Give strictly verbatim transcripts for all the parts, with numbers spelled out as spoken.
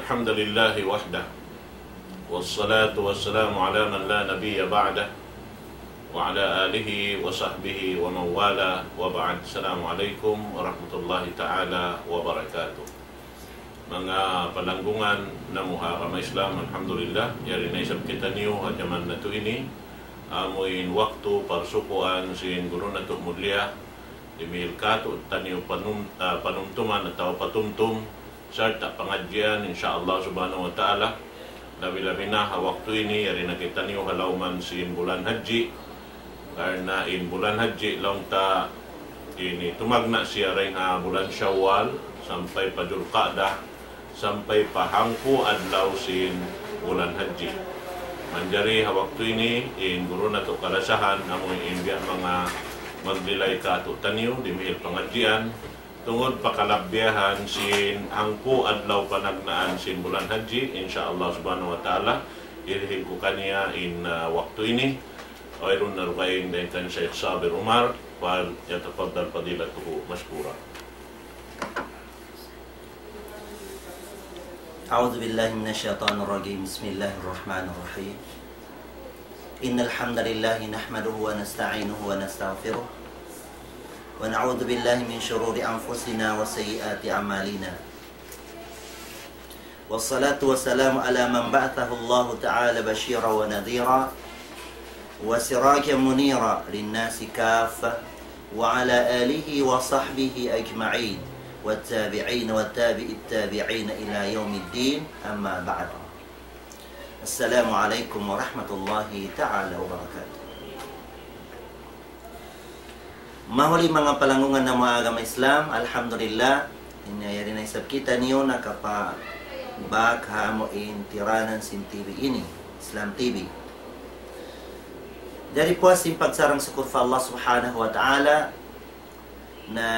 الحمد لله وحده، والصلاة والسلام على من لا نبي بعده، وعلى آله وصحبه ومن والاه، وبعد. السلام عليكم ورحمة الله تعالى وبركاته. Manga palanggungan namu' ha agama Islam, alhamdulillah, yari na isab kitaniyu ha jaman natu' ini, amu in waktu parsukuan sin guru natu' mulia, dimihil katu'taniyu panum-, ah, panumtuman atawa patumtum, sarta' pangadjian, insya Allah subhanahu wa ta'ala. Labi-labi na ha waktu ini, yari na kitaniyu ha lawm sin bulan Hajji. Karna' in bulan Hajji, laung ta ini tumagna' siya dayn ha bulan Shawwal, sampay pa Dhul Qa'dah, sampay pa hangpu' adlaw sin bulan Hajji. Manjari ha waktu ini, in guru natu' kalasahan, amu in biya' manga magdilay katu'taniyu, dimihil pangadjian, tungud pa kalabbiyahan sin hangpu' adlaw panagnaan sin bulan Hajji, insya Allah subhanahu wa ta'ala, hirihil ku kaniya in, ah, waktu ini, wayruun na dugaing dayn kan Shaykh Sabir Umar, فليتفضل فضيلته مشكورا. أعوذ بالله من الشيطان الرجيم. بسم الله الرحمن الرحيم. إن الحمد لله نحمده ونستعينه ونستغفره، ونعوذ بالله من شرور أنفسنا وسيئات أعمالنا. والصلاة والسلام على من بعثه الله تعالى بشيرا ونذيرا وسراجا منيرا للناس كافة، وعلى آله وصحبه أجمعين، والتابعين وتابع التابعين إلى يوم الدين، أما بعد. السلام عليكم ورحمة الله تعالى وبركاته. Mahuli manga palanggungan namu' ha agama Islam, alhamdulillah, ini yari na isab kitaniyu nakapabak ha amu in tiranan sin T V ini, Islam T V. Jari puas sin pagsarang-sukul pa Allah Subhanahu wa Ta'ala, na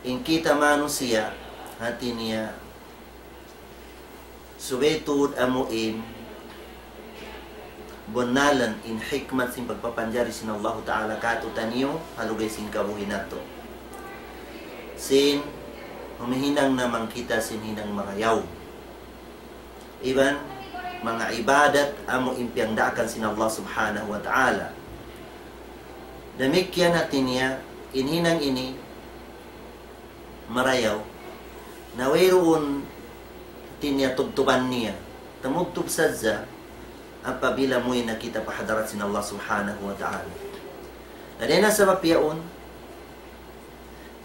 in kita manusiya', hati niya, subay tuud amu in bunnalan in hikmat sin pagpapanjari sin Allahu Ta'ala katu'taniyu ha lugay sin kabuhi' natu'. Sin humihinang na bang kita sin hinang marayaw iban manga ibadat amu in piyangdaakan sin Allah Subhanahu wa Ta'ala. Damikkiyan hati niya, in hinang ini marayaw, na wayruun hati niya tubtuban niya. Tumubtub sadja apabila muwi' na kita pa hadarat sin Allah Subhanahu wa Ta'ala. Na dayn ha sabab yaun,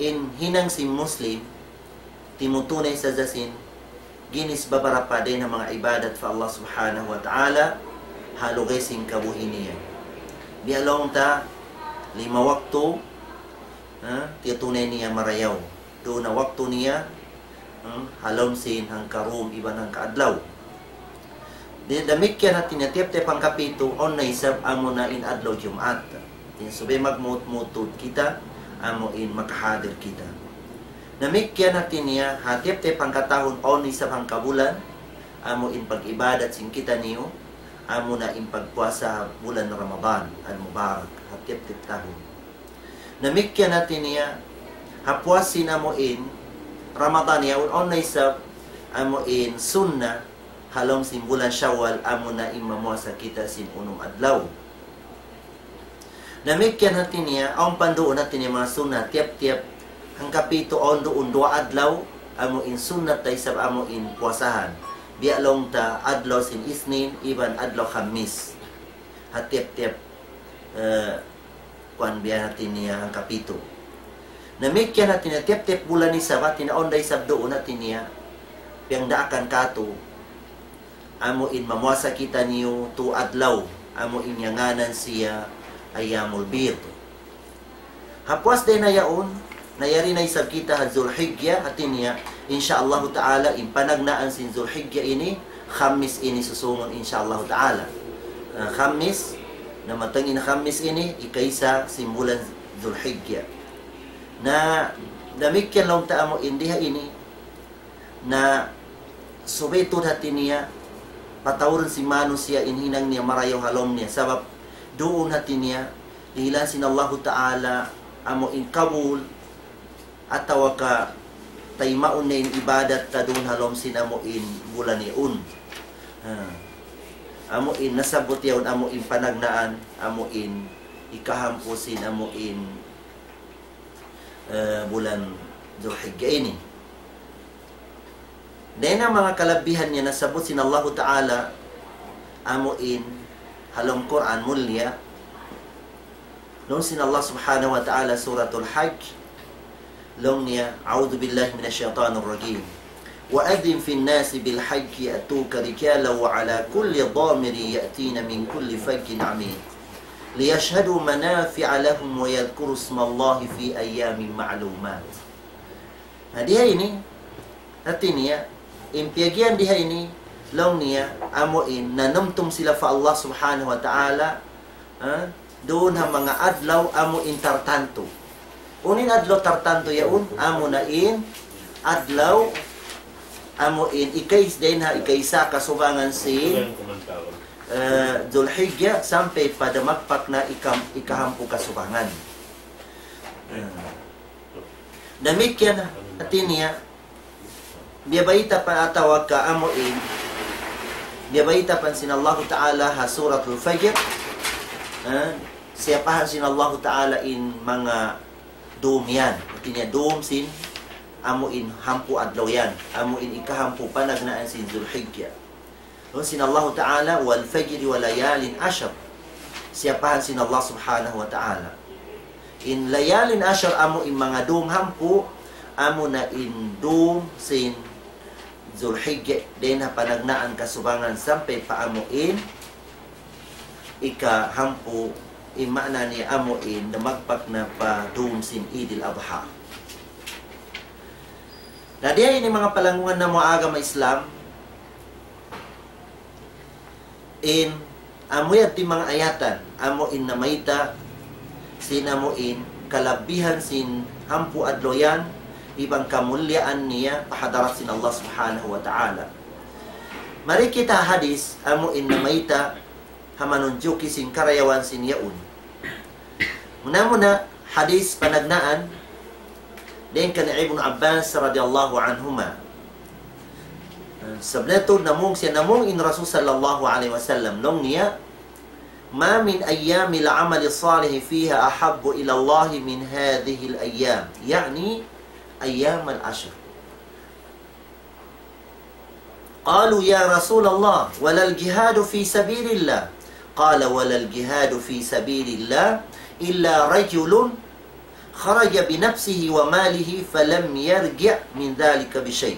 in hinang sin Muslim, timutunay sadja sin ginis babarapa dayn ha manga ibadat pa Allah Subhanahu wa Ta'ala, ha lugay sin kabuhi' niya. Biya' laung ta, lima waktu, ha, tiyatunay niya marayaw. Duun na waktu niya, ha, ha lawm sin hangka dum iban hangka adlaw. Di-, damikkiyan hati niya tiyap-tiyap hangkapitu, awn na isab amuna in adlaw Jumaat. In subay magmuut-muut tuud kita, amu in makahadir kita. Damikkiyan hati niya, ha tiyap-tiyap hangkatahun, awn isab hangkabulan, amu in pag-ibadat sin kitaniyu, amuna in pagpuasa bulan Ramadan al-Mubarak, ha tiyap-tiyap tahun. Damikkiyan hati niya, ha puas sin amu in Ramadan yaun, awn na isab amu in sunnat, ha lawm sin bulan Shawwal, amuna in mamuasa kita sin unum adlaw. Damikkiyan hati niya, awn pa duun hati niya manga sunnat, tiyap-tiyap hangkapitu awn duun duwa adlaw, amu in sunnat ta isab amu in puasahan. Biya' laung ta adlaw sin Isnin, iban adlaw Khamis. Ha tiyap-tiyap, eh, kuwan biya' hati niya hangkapitu. Damikkiyan hati niya, tiyap-tiyap bulan isab hati niya, awn da isab duun hati niya, piyangdaakan katu', amu in mamuasa kitaniyu tu adlaw, amu in ngānan siya Ayyamul Bid. Ha puas dayn ha yaun, na yari na isab kita ha Zulhijjah, hati niya, insya Allahu Ta'ala, in panagnaan sin Zulhijjah ini, Khamis ini susūngun, insya Allahu Ta'ala. Ah, Khamis, na mattan in Khamis ini, ikaisa sin bulan Zulhijjah. Na damikkiyan laung ta amu in di ha ini, na subay tuud hati niya, pataurun sin manusiya' in hinang niya marayaw ha lawm niya. Sabab duun hati niya, dihilan sin Allahu Ta'ala, amu in kabul, atawa ka Taymaun na in ibadat ta duun ha lawm sin amu in bulan yaun. Ha. Amu in nasabbut yaun, amu in panagnaan, amu in ikahampu sin amu in, eh, bulan Dhul Hijjah ini. Dayn ha manga kalabihan niya nasabbut sin Allahu Ta'ala, amu in ha lawm Qur'an mulia, laung sin Allah Subhanahu wa Ta'ala, Suratul Hajj, laung niya, أعوذ بالله من الشيطان الرجيم. وأذن في الناس بالحج يأتوك رجالا وعلى كل ضامر يأتين من كل فج عميق ليشهدوا منافع لهم ويذكروا اسم الله في أيام معلومات. Na diha ini, hati niya, in piyagiyan diha ini, laung niya, amu in, nanumtum sila pa Allah Subhanahu wa Ta'ala, ha? Duun ha manga adlaw, amu in tartantu. Unu in adlaw tartantu yaun, amu na in, adlaw, amu in, ikais dayn ha, ikaisa kasubangan sin, eh, Dhul Hijjah, sampay pa damagpak na ikam-, ikahampu kasubangan. Eh. Damikkiyan, hati niya, biyabayta' pa atawa ka amu in, biyabayta' pa sin Allahu Ta'ala ha Suratul Fajr, ha, siyapahan sin Allahu Ta'ala in manga dum yan. Hati niya dum sin amu in hampu adlaw yan. Amu in ikahampu panagnaan sin Dhul Hijjah. Laung sin Allahu Ta'ala, والفجر وليال عشر. Siyapahan sin Allah Subhanahu wa Ta'ala. In layalin ashar amu in manga dum hampu, amu na in dum sin Dhul Hijjah, dayn ha panagnaan kasubangan sampay pa amu in ikahampu, in maana niya amu in damagpak na pa dum sin Eidil Adha. Na diya ini manga palanggungan namu' agama Islam, in amu yadtu manga ayatan, amu in namayta' sin amu in kalabihan sin hampu adlaw yan, iban kamuliaan niya pa hadarat sin Allah Subhanahu wa Ta'ala. Mari kita hadis, amu in namayta' ha manunjuki sin karayawan sin yaun. Muna-muna, hadis panagnaan, dayn kan Ibnu Abbas radiyallahu anhuma. Sabab natu' namung siya, namung in Rasul sallallahu alayhi wasallam, laung niya, ما من أيام العمل الصالح فيها أحب إلى الله من هذه الأيام، يعني أيام العشر. قالوا يا رسول الله ولا الجهاد في سبيل الله؟ قال ولا الجهاد في سبيل الله إلا رجل خرج بنفسه وماله فلم يرجع من ذلك بشيء.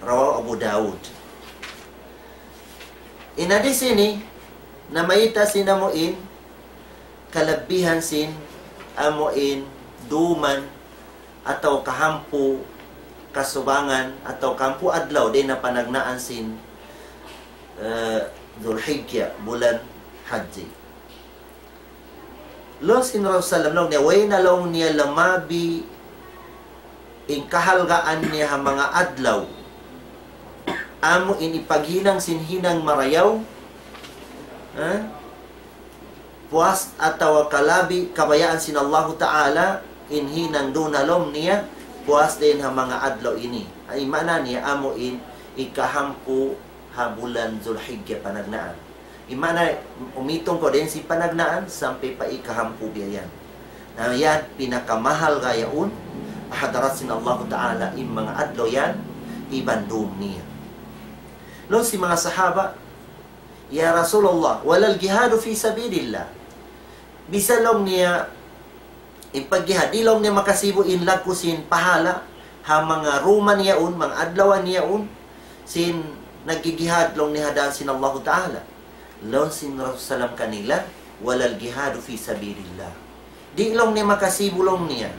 رواه أبو داود. In hadis ini, namayta' sin amu in kalabihan sin amu in duman atawa kahampu kasubangan atawa kahampu adlaw dayn ha panagnaan sin, eh, Dhul Hijjah, bulan Hajji. Laung sin Rasul sallam laung niya, way na laung niya lamabi in kahalgaan niya ha manga adlaw. Amu in ipaghinang sin hinang marayaw. Ha? Puas atawa kalabi kabayaan sin Allahu Ta'ala in hinang duun ha lawm niya, puas dayn ha manga adlaw ini. Ay, maana niya amu in ikahampu ha bulan Dhul Hijjah panagnaan. Imana umitung kaw dayn sin panagnaan sampay pa ikahampu biya' yan. Na yan pinakamahal gayaun ha hadarat sin Allahu Ta'ala in manga adlaw yan iban dum niya. Laung sin manga sahaba, "Ya Rasulullah, walal jihadu fi sabilillah." Bisan laung niya in pagjihad, di' laung niya makasibu' in laggu' sin pahala' ha manga dum niya yaun, manga adlaw niya yaun, sin nagjijihad laung niya ha dān sin Allahu Ta'ala. Laung sin Rasul sallam kanila, "Walal jihadu fi sabilillah." Di' laung niya makasibu' laung niya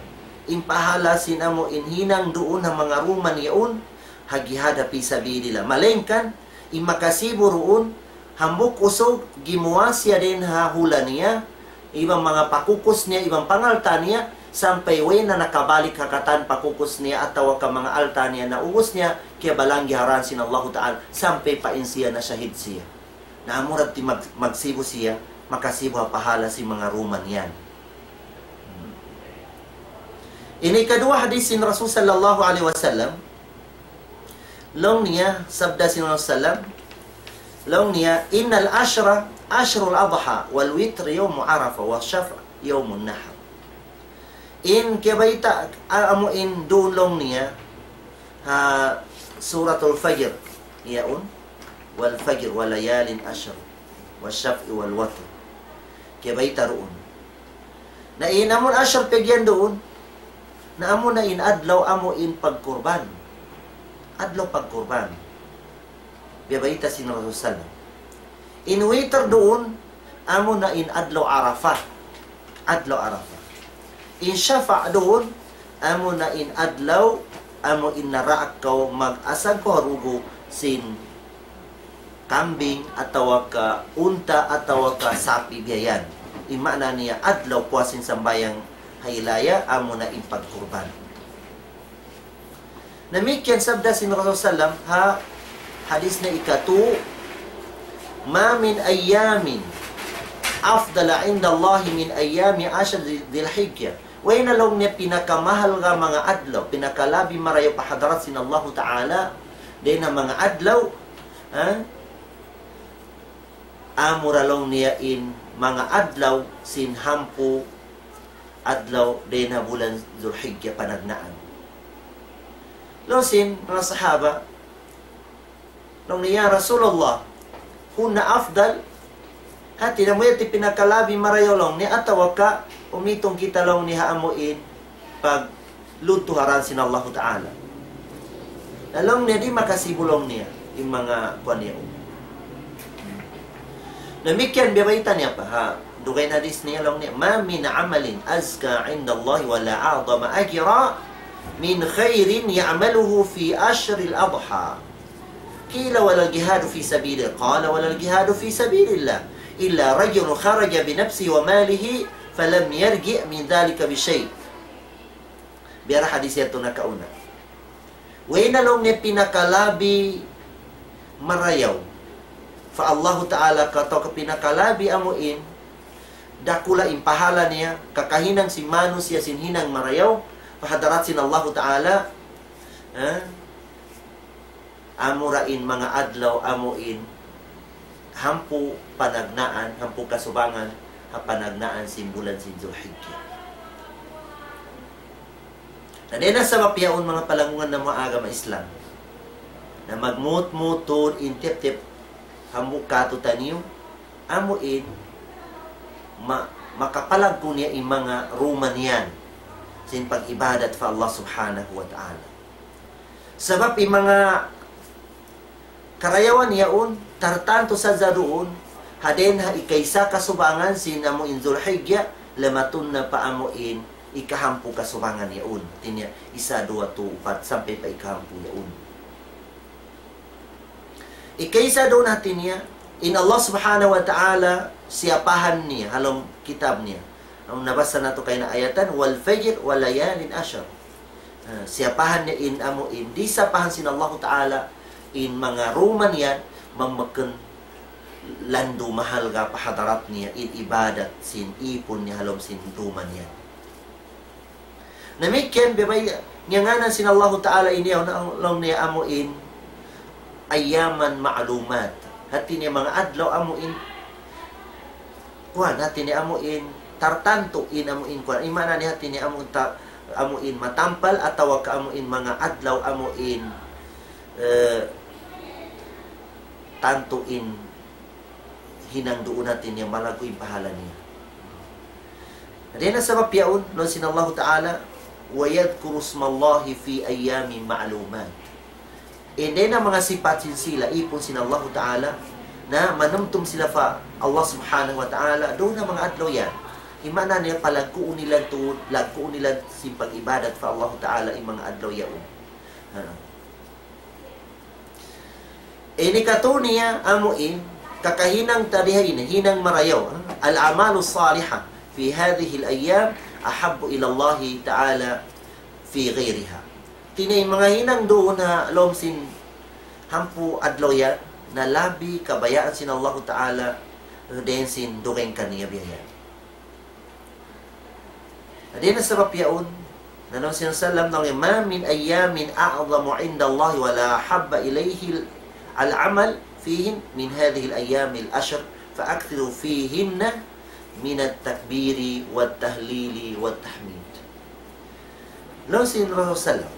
in pahala' sin amu in hinang duun ha manga dum niya yaun, ha jihad fi sabilillah. Malaingkan in makasibu' duun, hambuuk usug gimuwa' siya dayn ha hula niya, iban manga pakukus niya, iban pangalta' niya, sampay way na nakabalik ha katan pakukus niya atawa ka manga alta' niya, naubus niya, kiyabalanggi' ha dān sin Allahu Ta'ala, sampay pa in siya nashahid siya. Na amura ti mag-, magsibu' siya, makasibu' ha pahala' sin manga dum yan. Hmm. Ini kaduwa hadis sin Rasul sallallahu alayhi wasallam. Laung niya, sabda sin Rasul sallam, laung niya, إن العشر عشر الأضحى والوتر يوم عرفة والشفع يوم النحر. In kiyabayta', a-, amu in duun laung niya, ha Suratul Fajr, yaun, والفجر وليال عشر والشفع والوتر. Kiyabayta' duun. Na in amun ashar pagyan duun, na amu na in adlaw amu in pagkurban. Adlaw pagkurban. Biyabayta' sin Rasul sallam. In witr duun, amu na in adlaw Arafah. Adlaw Arafah. In shafa' duun, amu na in adlaw, amu in naraak kaw mag-asag kaw ha dugu sin kambing atawa ka unta atawa ka sapi' biya' yan. In maana niya adlaw puas sin sambahayang hailaya, amu na in pagkurban. Damikkiyan sabda sin Rasul sallam ha hadis na ikatu, ما من أيام أفضل عند الله من أيام عشر ذي الحجة. Way na laung niya pinakamahalga' manga adlaw, pinakalabi marayaw pa hadarat sin Allahu Ta'ala, dayn ha manga adlaw, ha? Amura laung niya in manga adlaw sin hangpu' adlaw dayn ha bulan Zulhijjah panagnaan. Laung sin manga sahaba, laung niya, "Ya Rasulullah, hunna afdal?" Hati niya, amu yadtu in pinakalabi marayaw laung niya, atawa ka umitung kita laung niya ha amu in pagludtu ha daran sin Allahu Ta'ala. Na laung niya di' makasibu laung niya in manga kuwan niya. Damikkiyan biyabayta' niya pa ha dugaing hadis niya laung niya, ما من عمل أزكى عند الله ولا أعظم أجرا من خير يعمله في عشر الأضحى. قيل ولا الجهاد في سبيل الله؟ قال ولا الجهاد في سبيل الله إلا رجل خرج بنفسه وماله فلم يرجع من ذلك بشيء. Biya' hadis yadtu nakauna. Way na laung niya pinakalabi marayaw pa Allahu Ta'ala, atawa ka pinakalabi amu in dakula' in pahala niya, kakahinang sin manusiya' sin hinang marayaw pa hadarat sin Allahu Ta'ala, ha? Amura in manga adlaw amu in hangpu' panagnaan, hangpu' kasubangan ha panagnaan sin bulan sin Zulhijjah. Na dayn ha sabab yaun, manga palanggungan namu' ha agama Islam, na magmutmut tuud in tiyap-tiyap hambuuk kātu'niyu, amu in ma-, makapalaggu' niya in manga dum niya sin pag-ibadat pa Allah Subhanahu wa Ta'ala. Sabab in manga karayawan yaun, tartantu sadja duun, ha dayn ha ikaisa kasubangan sin amu in Zulhijjah, lamatun na pa amu in ikahangpu' kasubangan yaun. Hati niya, isa, duwa, tu, upat, sampay pa ikahangpu' yaun. Ikaisa duun hati niya, in Allah Subhanahu wa Ta'ala, siyapahan niya, ha lawm kitab niya. Amu nabasa natu' kaina ayatan, والفجر وليال عشر. Ah, siyapahan niya in amu in, di' siyapahan sin Allahu Ta'ala, in manga dum yan, mamakun landu' mahalga' pa hadarat niya, in ibadat sin ipun niya ha lawm sin dum yan. Damikkiyan, biya' bang ngiyanan sin Allahu Ta'ala ini, yaun, laung niya amu in, أياما معلومات. Hati niya manga adlaw amu in, kuwan, hati niya amu in, tartantu in amu in, kuwan. In maana niya hati niya amu in ta-, amu in matampal atawa ka amu in manga adlaw amu in, eh, tantu in hinang duun hati niya malaggu' in pahala niya. Dayn ha sabab yaun, laung sin Allahu Ta'ala, ويذكر اسم الله في أيام معلومات. In dayn ha manga sipat sin sila, ipun sin Allahu Ta'ala, na manumtum sila pa Allah Subhanahu wa Ta'ala, duun ha manga adlaw yan. In maana niya palagguun nila tuud, lagguun nila sin pag-ibadat pa Allahu Ta'ala in manga adlaw yaun. Ha. Ini katu' niya amu in, kakahinang ta di ha ini, hinang marayaw, ha? الأعمال الصالحة في هذه الأيام أحب إلى الله تعالى في غيرها. Hati niya in manga hinang duun ha lawm sin hangpu' adlaw yan, na labi kabayaan sin Allahu Ta'ala, dayn sin dugaing kaniya biya' yan. Dayn ha sabab yaun, Laung sin Rasul sallallahu alayhi wasallam, ما من أيام أعظم عند الله ولا أحب إليه العمل فيهن من هذه الأيام العشر فأكثروا فيهن من التكبير والتهليل والتحميد. Laung sin Rasul sallallahu alayhi wasallam,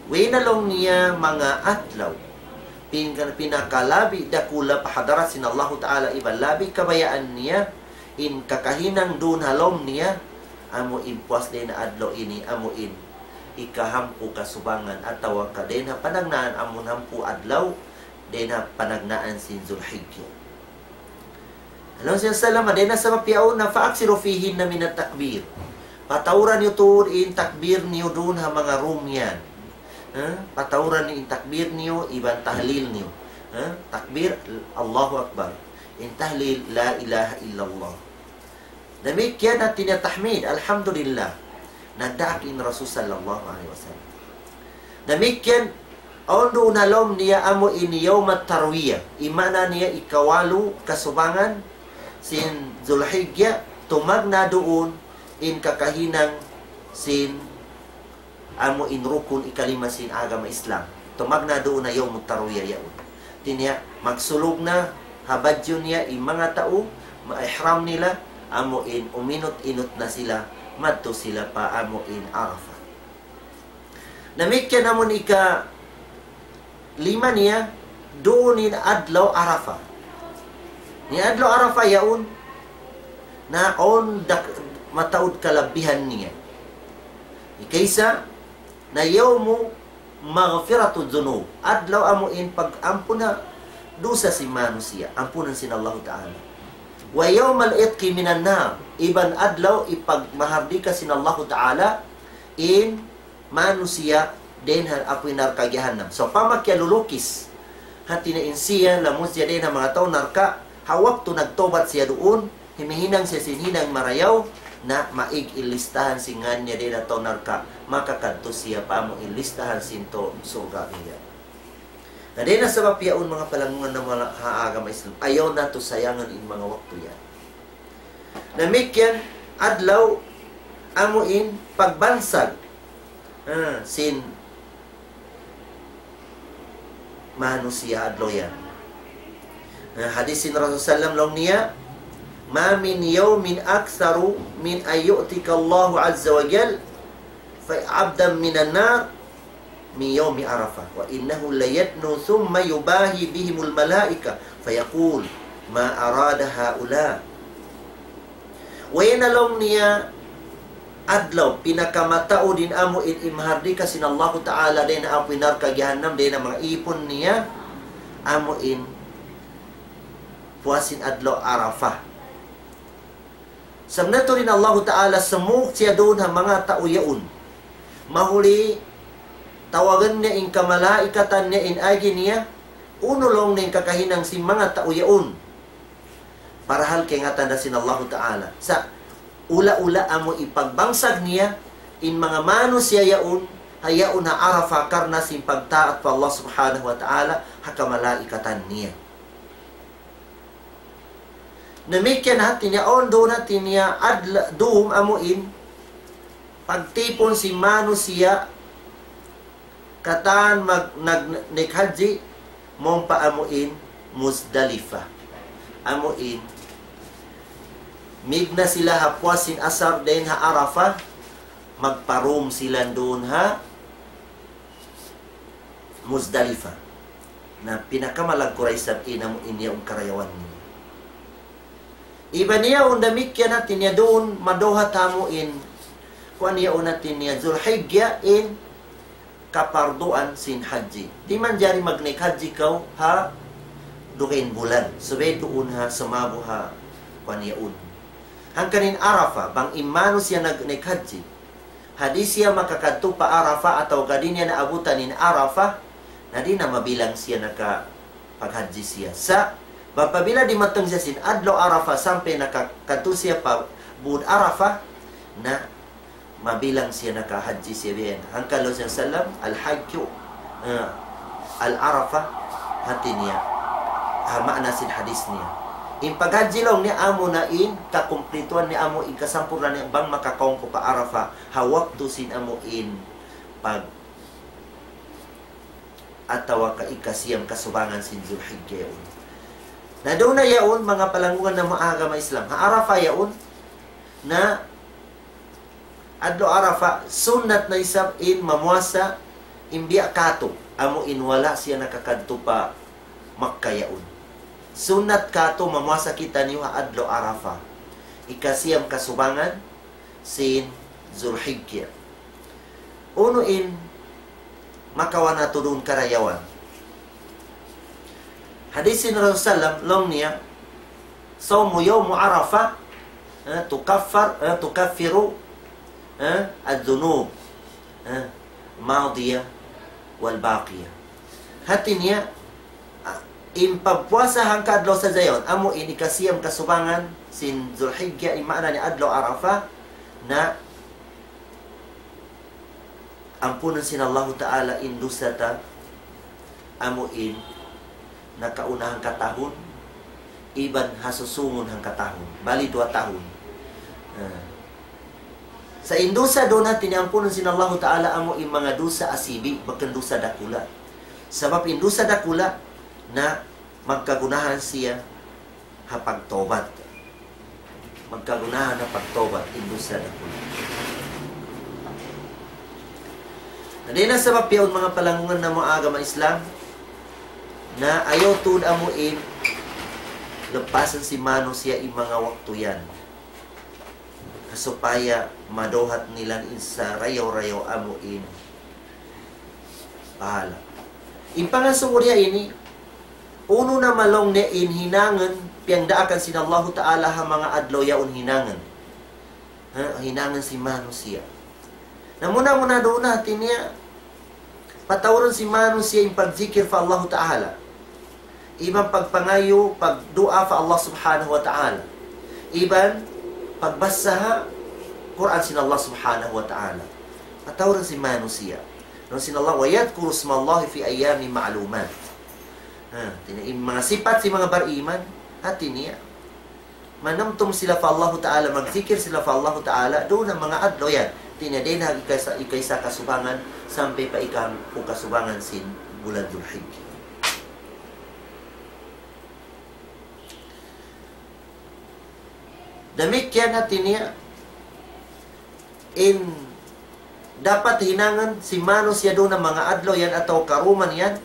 way na laung niya manga adlaw, pin-, pinakalabi dakula' pa hadarat sin Allahu Ta'ala iban labi kabayaan niya, in kakahinang duun ha lawm niya, amu in puas dayn ha adlaw ini, amu in ikahampu kasubangan atawa ka dayn ha panagnaan amun hampu adlaw, dayn ha panagnaan sin Zulhijjah. Laung sin Rasul sallallahu alayhi wasallam, dayn ha sabab yaun na فأكثروا فيهن من التكبير. Patauran niyu tuud in takbir niyu duun ha manga room yan. Ha? Patauran niyu in takbir niyu, iban tahlil niyu. Ha? Takbir, Allahu Akbar. In tahlil, لا إله إلا الله. Damikkiyan hati niya tahmid, alhamdulillah. Nagdaak in Rasul sallallahu alayhi wasallam. Damikkiyan, awn duun ha lawm niya amu in yawm at-tarwiyah. In maana niya ikawalu kasubangan sin Zulhijjah, tumagna' duun in kakahinang sin amu in rukun ikalima sin agama Islam. Tumagna' duun na yawmut tarwiyah yaun. Hati niya, magsulug na ha badju' niya in manga tau, ma-ihram nila, amu in uminut-inut na sila, madtu sila pa amu in Arafah. Damikkiyan amu in ikalima niya, duun in adlaw Arafah. In adlaw Arafah yaun, na awn dak-, mataud kalabihan niya. Ikaisa, na يوم مغفرة الذنوب. Adlaw amu in pag-ampun ha dusa sin manusiya', ampunan sin Allahu Ta'ala. ويوم العتق من النار. Iban adlaw ipagmahardika sin Allahu Ta'ala in manusiya' dayn ha api narka' jahannam. So, pamakiya lulukis. Hati niya in siya, lamud siya dayn ha manga tau narka', ha waktu nagtawbat siya duun, himihinang siya sin hinang marayaw, na maig in listahan sin ngan niya dayn ha tau narka', makakadtu siya pa amu in listahan sin tau surga' niya. Na dayn ha sabab yaun manga palanggungan namu' ha agama Islam, ayaw natu' sayangan in manga waktu yan. Damikkiyan adlaw amu in pagbansag, ah, sin manusiya' adlaw yan. Ah, hadis sin Rasul sallam laung niya, ما من يوم أكثر من أن يعتق الله عز وجل عبدا من النار من يوم عرفة، وإنه ليدنو ثم يباهي بهم الملائكة فيقول: ما أراد هؤلاء؟ Way na laung niya adlaw, pinakamataud in amu in imahardika sin Allahu Ta'ala dayn ha api narka' jahannam, dayn ha manga ipun niya, amu in puas sin adlaw Arafah. Sabab natu' in Allahu Ta'ala sumūng siya duun ha manga tau yaun. Mahuli tawagan niya in kamalaikatan niya in agi niya, unu laung niya in kakahinang sin manga tau yaun. Parahal kaingatan da sin Allahu Ta'ala. Sa' ula-ula amu ipagbansag niya, in manga manusiya' yaun, ha yaun ha Arafah karna' sin pagtaat pa Allah Subhanahu wa Ta'ala, ha kamalaikatan niya. Damikkiyan hati niya, awn duun hati niya, adla-, dum amu in, pagtipun sin manusiya', katan mag-, nag-, naik hajji, mawn pa amu in, Muzdalifah. Amu in, mīg na sila ha puas sin asar dayn ha Arafah, magpa-room sila duun ha Muzdalifah. Na pinakamalag ku ra isab in amu in yaun karayawan niya. Iban yaun damikkiyan hati niya duun, maduhat amu in, kuwan yaun hati niya Zulhijjah in kaparduan sin hajji. Di' manjari magnaik hajji kaw ha dugaing bulan. Subay duun ha sumabu ha kuwan yaun. Hangkan in Arafah, bang in manusiya' nagnaik hajji. Ha di' siya makakadtu pa Arafah atawa ka di' niya naabutan in Arafah, na di' na mabilang siya nakapaghajji siya. Sa', apabila dimatung siya sin adlaw Arafah sampay nakakadtu siya pa būd Arafah, na mabilang siya nakahajji siya biya' yan. Hangkan laung sin Rasul sallam, الحج، ah, العرفة, hati niya. Ah, maana sin hadis niya. In paghajji laung niya amu na in kakumplituhan niya, amu in kasampurnaan niya bang makakaun kaw pa Arafah, ha waktu sin amu in pag atawa ka ikasiyam kasubangan sin Zulhijjah yaun. Na duun na yaun, manga palanggungan namu' agama Islam. Ha Arafah yaun, na adlaw Arafah, sunnat na isab in mamuasa in biya' katu', amu in wala' siya nakakadtu pa Makkah yaun. Sunnat katu' mamuasa kitaniyu ha adlaw Arafah. Ikasiyam kasubangan sin Zulhijjah. Unu in makawa' natu' duun karayawan? Hadis sin Rasul sallam, laung niya, "صوم يوم عرفة, eh, تكفر, eh, تكفر, eh, الذنوب, eh, الماضية والباقية." Hati niya, ah, in pagpuasa hangka adlaw sadja yaun, amu in ikasiyam kasubangan sin Zulhijjah, in maana niya adlaw Arafah, na ampunun sin Allahu Ta'ala in dusa ta, amu in nakauna hangka tahun, iban ha susungun hangka tahun. Bali duwa tahun. Ah. Sa' in dusa duun hati niya ampunun sin Allahu Ta'ala amu in manga dusa asibi', bukun dusa dakula'. Sabab in dusa dakula', na magkagunahan siya ha pagtawbat. Magkagunahan ha pagtawbat in dusa dakula'. Na dayn ha sabab yaun, manga palanggungan namu' agama Islam, na ayaw tuud amu in lappasan sin manusiya' in manga waktu yan. Supaya madawhat nila in sarayaw-rayaw amu in pahala. In pangasubu niya ini, unu na laung niya in hinangun, piyagdaakan sin Allahu Ta'ala ha manga adlaw yaun hinangun. Ha, hinangun sin manusiya'. Na muna-muna duun na hati niya, pataurun sin manusiya' in pagzikir pa Allahu Ta'ala. Iban pagpangayu', pagduwaa pa Allah Subhanahu wa Ta'ala. Iban pagbasa ha Qur'an sin Allah Subhanahu wa Ta'ala. Pataurun sin manusiya'. Laung sin Allah, "ويذكروا اسم الله في أيام معلومات." Ha, hati niya, in manga sipat sin manga bariman, hati niya, manumtum sila pa Allahu Ta'ala, magzikir sila pa Allahu Ta'ala, duun na manga adlaw yan. Hati niya dayn ha ikaisa, ikaisa kasubangan, sampay pa ikahangpu' kasubangan sin bulan Dhul Hijjah. Damikkiyan hati niya, in dapat hinangun sin manusiya' duun na manga adlaw yan atawa karuman yan,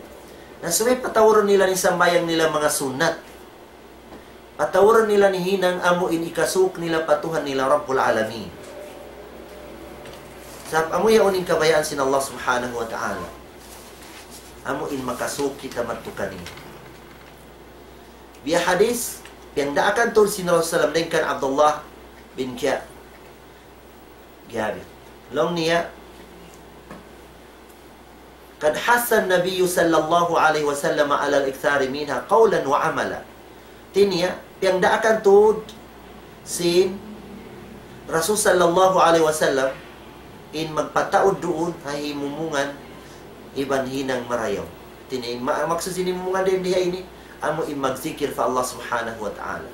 na subay pataurun nila in sambahayang nila manga sunnat. Pataurun nila in hinang amu in ikasūk nila pa Tuhan nila Rabbul Alamin. Sabab amu yaun in kabayaan sin Allah Subhanahu wa Ta'ala. Amu in makasūk kita madtu kaniya. Biya' hadis, piyagdaakan tuud sin Rasul sallam dayn kan Abdullah bin Kiya-, Jabir. Laung niya, "قد حث النبي صلى الله عليه وسلم على الإكثار منها قولا وعملا." Hati niya, piyagdaakan tuud sin Rasul sallallahu alayhi wasallam in magpataud duun ha himumungan iban hinang marayaw. Hati niya, ma-, maksud sin himumungan dayn di ha ini, amu in magzikir pa Allah Subhanahu wa Ta'ala.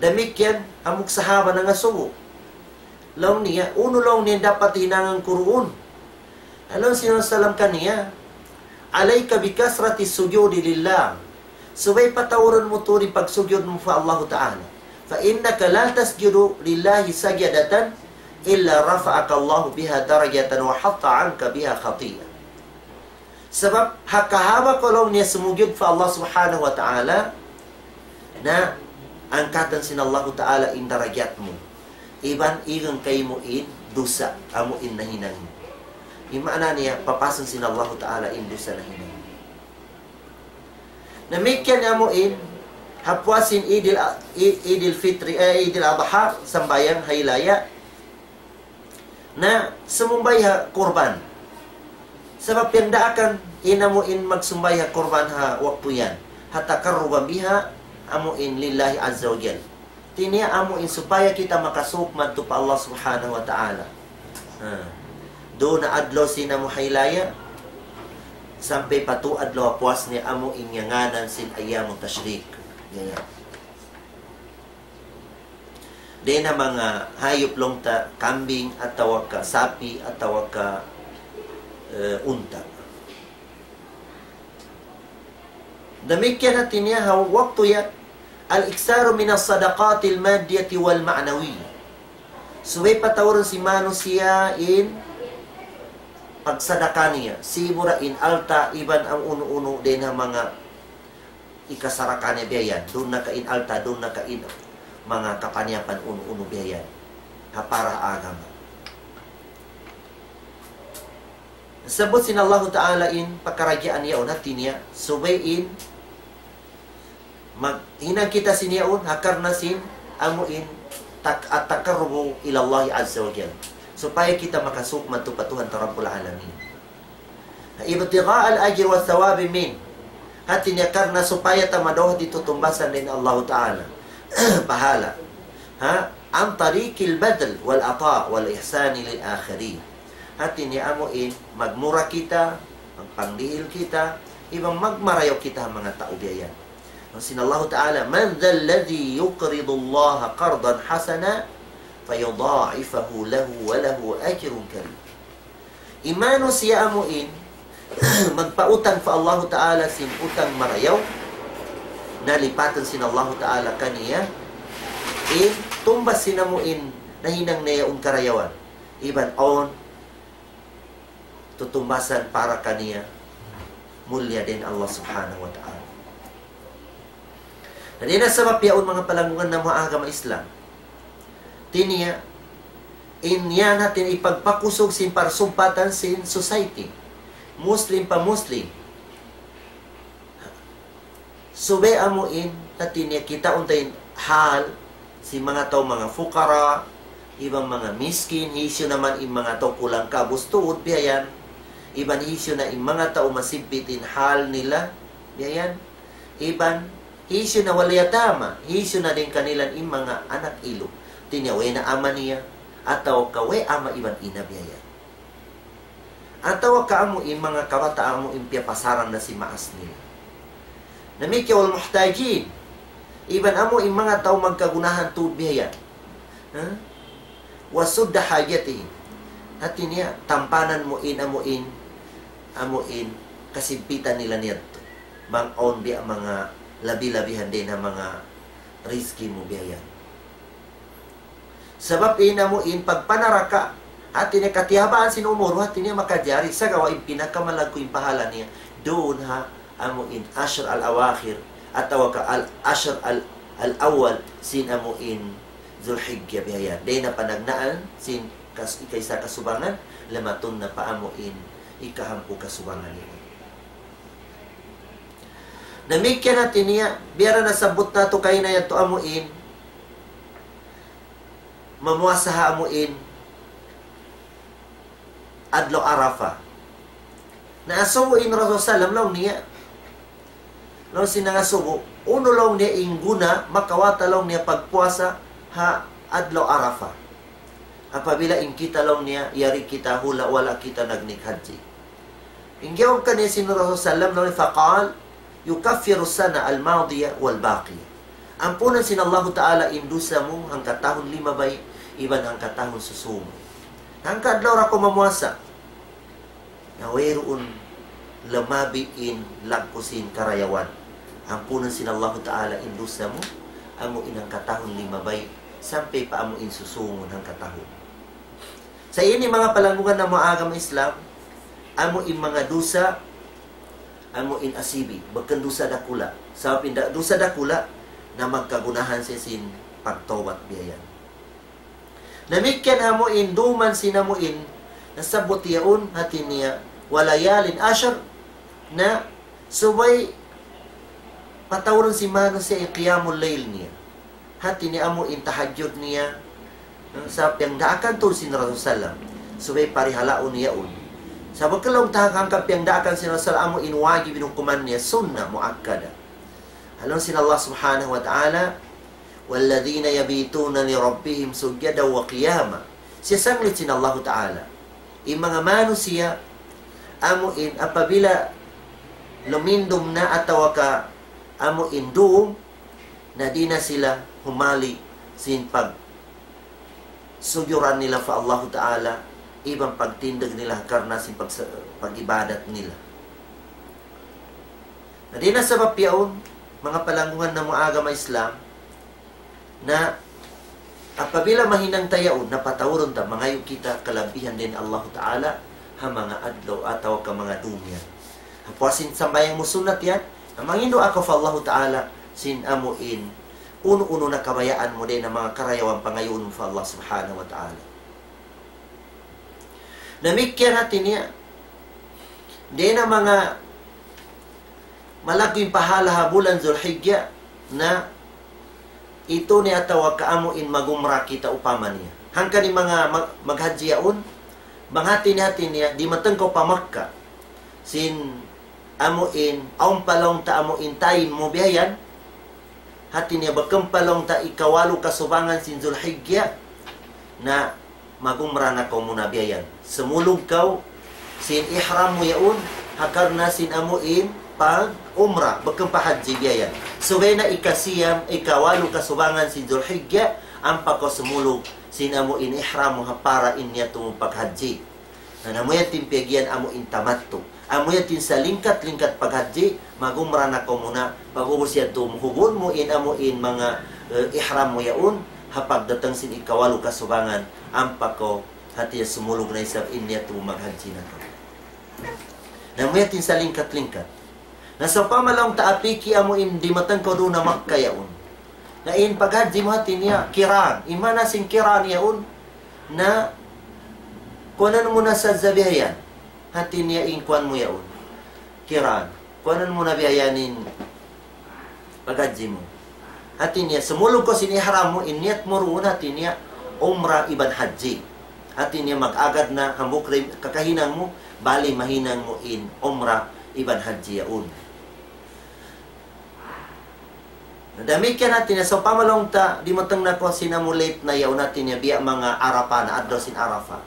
Damikkiyan, hambuuk sahaba nangasubu. Laung niya, unu laung niya dapat hinangun ku duun? Laung sin Rasul sallam kaniya, "عليك بكثرة السجود لله." Subay pataurun mu tuud in pagsujud mu pa Allahu Ta'ala. "فإنك لا تسجد لله سجدة إلا رفعك الله بها درجة وحط عنك بها خطيئة." Sabab, ha kahaba' kaw laung niya sumujud pa Allah Subhanahu wa Ta'ala, na angkatan sin Allahu Ta'ala in darajat mu. Iban igun kaymu in dusa, amu in nahinang mu. In maana niya, papasun sin Allahu Ta'ala in dusa nahinang mu. Damikkiyan amu in, ha puas sin Idil, I-, Idil Fitri, eh, Idil Adha, sambahayang Haylaya. Na sumumbay ha kurban. Sabab piyagdaakan in amu in magsumbay ha kurban ha waktu yan. Ha تقربا بها, amu in لله عز وجل. Hati niya amu in supaya kita makasūk madtu pa Allah Subhanahu wa Ta'ala. Ha. Duun na adlaw sin amu Haylaya, sampay pa tū adlaw puas niya amu in ngānan sin Ayyamut Tashriq. Yan, yan. Dayn ha manga hayup laung ta, kambing, atawa ka sapi, atawa ka, eh, unta. Damikkiyan hati niya ha waktu yan, الإكثار من الصدقات المادية والمعنوية. Subay pataurun sin manusiya' in pagsadaka niya. Sibu' da in alta' iban amu unu-unu dayn ha manga hikasaraka niya biya' yan. Duun na ka in alta', duun na ka in manga kapaniyapan unu-unu biya' yan. Ha para agama. Sabbut sin Allahu Ta'ala in pakaradjaan yaun hati niya, subay in maghinang kita sin yaun, ha karna' sin amu in tak-, التقرب إلى الله عز وجل. Supaya kita makasuuk madtu pa Tuhan ta Rabbul Alamin. ابتغاء الأجر والثواب منه. Hati niya karna' supaya ta madawhat ditu tumbasan dayn Allahu Ta'ala. Pahala. Ha? عن طريق البذل والعطاء والإحسان للآخرين. Hati niya amu in magmura kita, magpangdihil kita, iban magmarayaw kita ha manga tau biya' yan. Laung sin Allahu Ta'ala, من ذا الذي يقرض الله قرضا حسنا فيضاعفه له وله أجر كريم. In manusiya' amu in magpautang pa Allahu Ta'ala sin utang marayaw, na lipatun sin Allahu Ta'ala kaniya in tumbas sin amu in nahinang niya yaun karayawan. Iban awn tutumbasan para kaniya, mulia dayn Allah Subhanahu wa Ta'ala. Na dayn ha sabab yaun, manga palanggungan namu' ha agama Islam, hati niya, in yan hati niya hipagpakusug sin parsumpatan sin society, Muslim pa Muslim. Subay amu in, hati niya kitaun ta in hal sin manga tau manga fukara, iban manga miskin, hisiyu na man in manga tau kulang kabus tuud biya' yan, iban hisiyu na in manga tau masibbit in hal nila biya' yan, iban hisiyu na wal yatama, hisiyu na dayn kanila in manga anak ilu. Hati niya way na ama niya, atawa ka way ama iban ina biya' yan. Atawa ka amu in manga kabataan amu in piyapasaran na sin maas nila. Damikkiyan wal muhtajin. Iban amu in manga tau magkagunahan tuud biya' yan. Ha? وسد حاجتهم. Hati niya, tampanan mu in, amu in, amu in, kasibbitan nila niyadtu. Bang awn biya' manga labi-labihan dayn ha manga rizki mu biya' yan. Sabab in amu in pagpanaraka, hati niya katihabaan sin umur, hati niya makajari, sagawa' in pinakamalaggu' in pahala niya, duun ha amu in ashr al-awakhir, atawa ka al-ashr al-, al-awwal, sin amu in Zulhijjah biya' yan. Dayn ha panagnaan, sin kas-, ikaisa kasubangan, lamatun na pa amu in ikahangpu' kasubangan ini. Damikkiyan hati niya, biya' na nasabbut natu' kaina yadtu amu in, mamuasa ha amu in adlaw Arafah. Naasubu in Rasul sallam laung niya. Laung sin nangasubu, unu laung niya in guna, makawa' ta laung niya pagpuasa ha adlaw Arafah. Apabila in kita laung niya, yari kita hula' wala' kita nagnik hajji. In jawab kaniya sin Rasul sallam laung niya, فقال: يكفر السنة الماضية والباقية. Ampunan sin Allahu Ta'ala in dusa mu hangka tahun limabay, iban hangka tahun susūngun. Hangka adlaw ra kaw mamuasa, na wayruun lumabi in laggu' sin karayawan. Ampunan sin Allahu Ta'ala in dusa mu, amu in hangka tahun limabay, sampay pa amu in susūngun hangka tahun. Sa' ini manga palanggungan namu' ha agama Islam, amu in manga dusa, amu in asibi, bukun dusa dakula'. Sabab in da-, dusa dakula', na magkagunahan siya sin pagtawbat biya' yan. Damikkiyan amu in duman sin amu in, nasabbut yaun hati niya, وليال عشر, na subay pataurun sin manusiya' in qiyamul layl niya. Hati niya amu in tahajjud niya, ha, sa' piyagdaakan tuud sin Rasul sallam. Subay parihalaun niya yaun. Sa' bukun laung ta hangkan piyagdaakan sin Rasul sallam amu in wajib in hukuman niya, sunnah muakkada. Laung sin Allah Subhanahu wa Ta'ala, والذين يبيتون لربهم سجدا وقياما. Siyasanglit sin Allahu Ta'ala. In manga manusiya', amu in apabila lumindum na atawa ka amu in dum, na di' na sila humali sin pag-, sujud nila pa Allahu Ta'ala, iban pagtindug nila karna' sin pag-, pag-ibadat nila. Na dayn ha sabab yaun, manga palanggungan namu' agama Islam, na apabila mahinang ta yaun, na pataurun ta, mangayu' kita kalabihan dayn ha Allahu Ta'ala, ha manga adlaw atawa ka manga dum yan. Hapus sin sambahayang mu sunnat yan, na mangindu' kaw pa Allahu Ta'ala, sin amu in, unu-unu na kabayaan mu dayn ha manga karayawan pangayuun mu pa Allah Subhanahu wa Ta'ala. Damikkiyan hati niya, dayn ha manga malaggu' in pahala ha bulan Zulhijjah na itu niya atawa ka amu in mag-umrah kita upama niya. Hangkan in manga mag-, maghajji yaun, bang hati niya, hati niya, dimatang kaw pa Makkah. Sin amu in, awn pa laung ta amu in time mu biya' yan, hati niya bukun pa laung ta ikawalu kasubangan sin Zulhijjah, na mag-umrah na kaw muna biya' yan. Sumulug kaw sin ihram mu yaun, ha karna' sin amu in pag-umrah, bukun pa hajji biya' yan. Subay na ikasiyam, ikawalu kasubangan sin Zulhijjah, ampa kaw sumulug sin amu in ihram mu ha para in niyat mu paghajji. Na, na amu yan in piyag'iyan amu in tamattu'. Amu yan in salingkat-lingkat paghajji, mag-umrah na kaw muna, pag'ubus yadtu mu hugun mu in amu in manga, eh, ihram mu yaun, ha pagdatung sin ikawalu kasubangan, ampa kaw hati niya sumulug na isab in niyat mu maghajji na kaw. Na amu yan in salingkat-lingkat. Na sawpama laung ta apiki amu in dimatang kaw duun ha Makkah yaun. Na in paghajji mu hati niya kiran. In maana sin kiran yaun na kuanan mu na sadja biya' yan. Hati niya in kuan mu yaun. Kiran. Kuanan mu na biya' yan in paghajji mu. Hati niya, sumulug kaw sin ihram mu, in niyat mu duun hati niya, umrah iban hajji. Hati niya, mag-agad na hambuuk da in kakahinang mu, bali mahinang mu in umrah iban hajji yaun. Na damikkiyan hati niya, sawpama laung ta, dimatang na kaw sin amu late na yaun hati niya, biya' manga Arafah na, adlaw sin Arafah.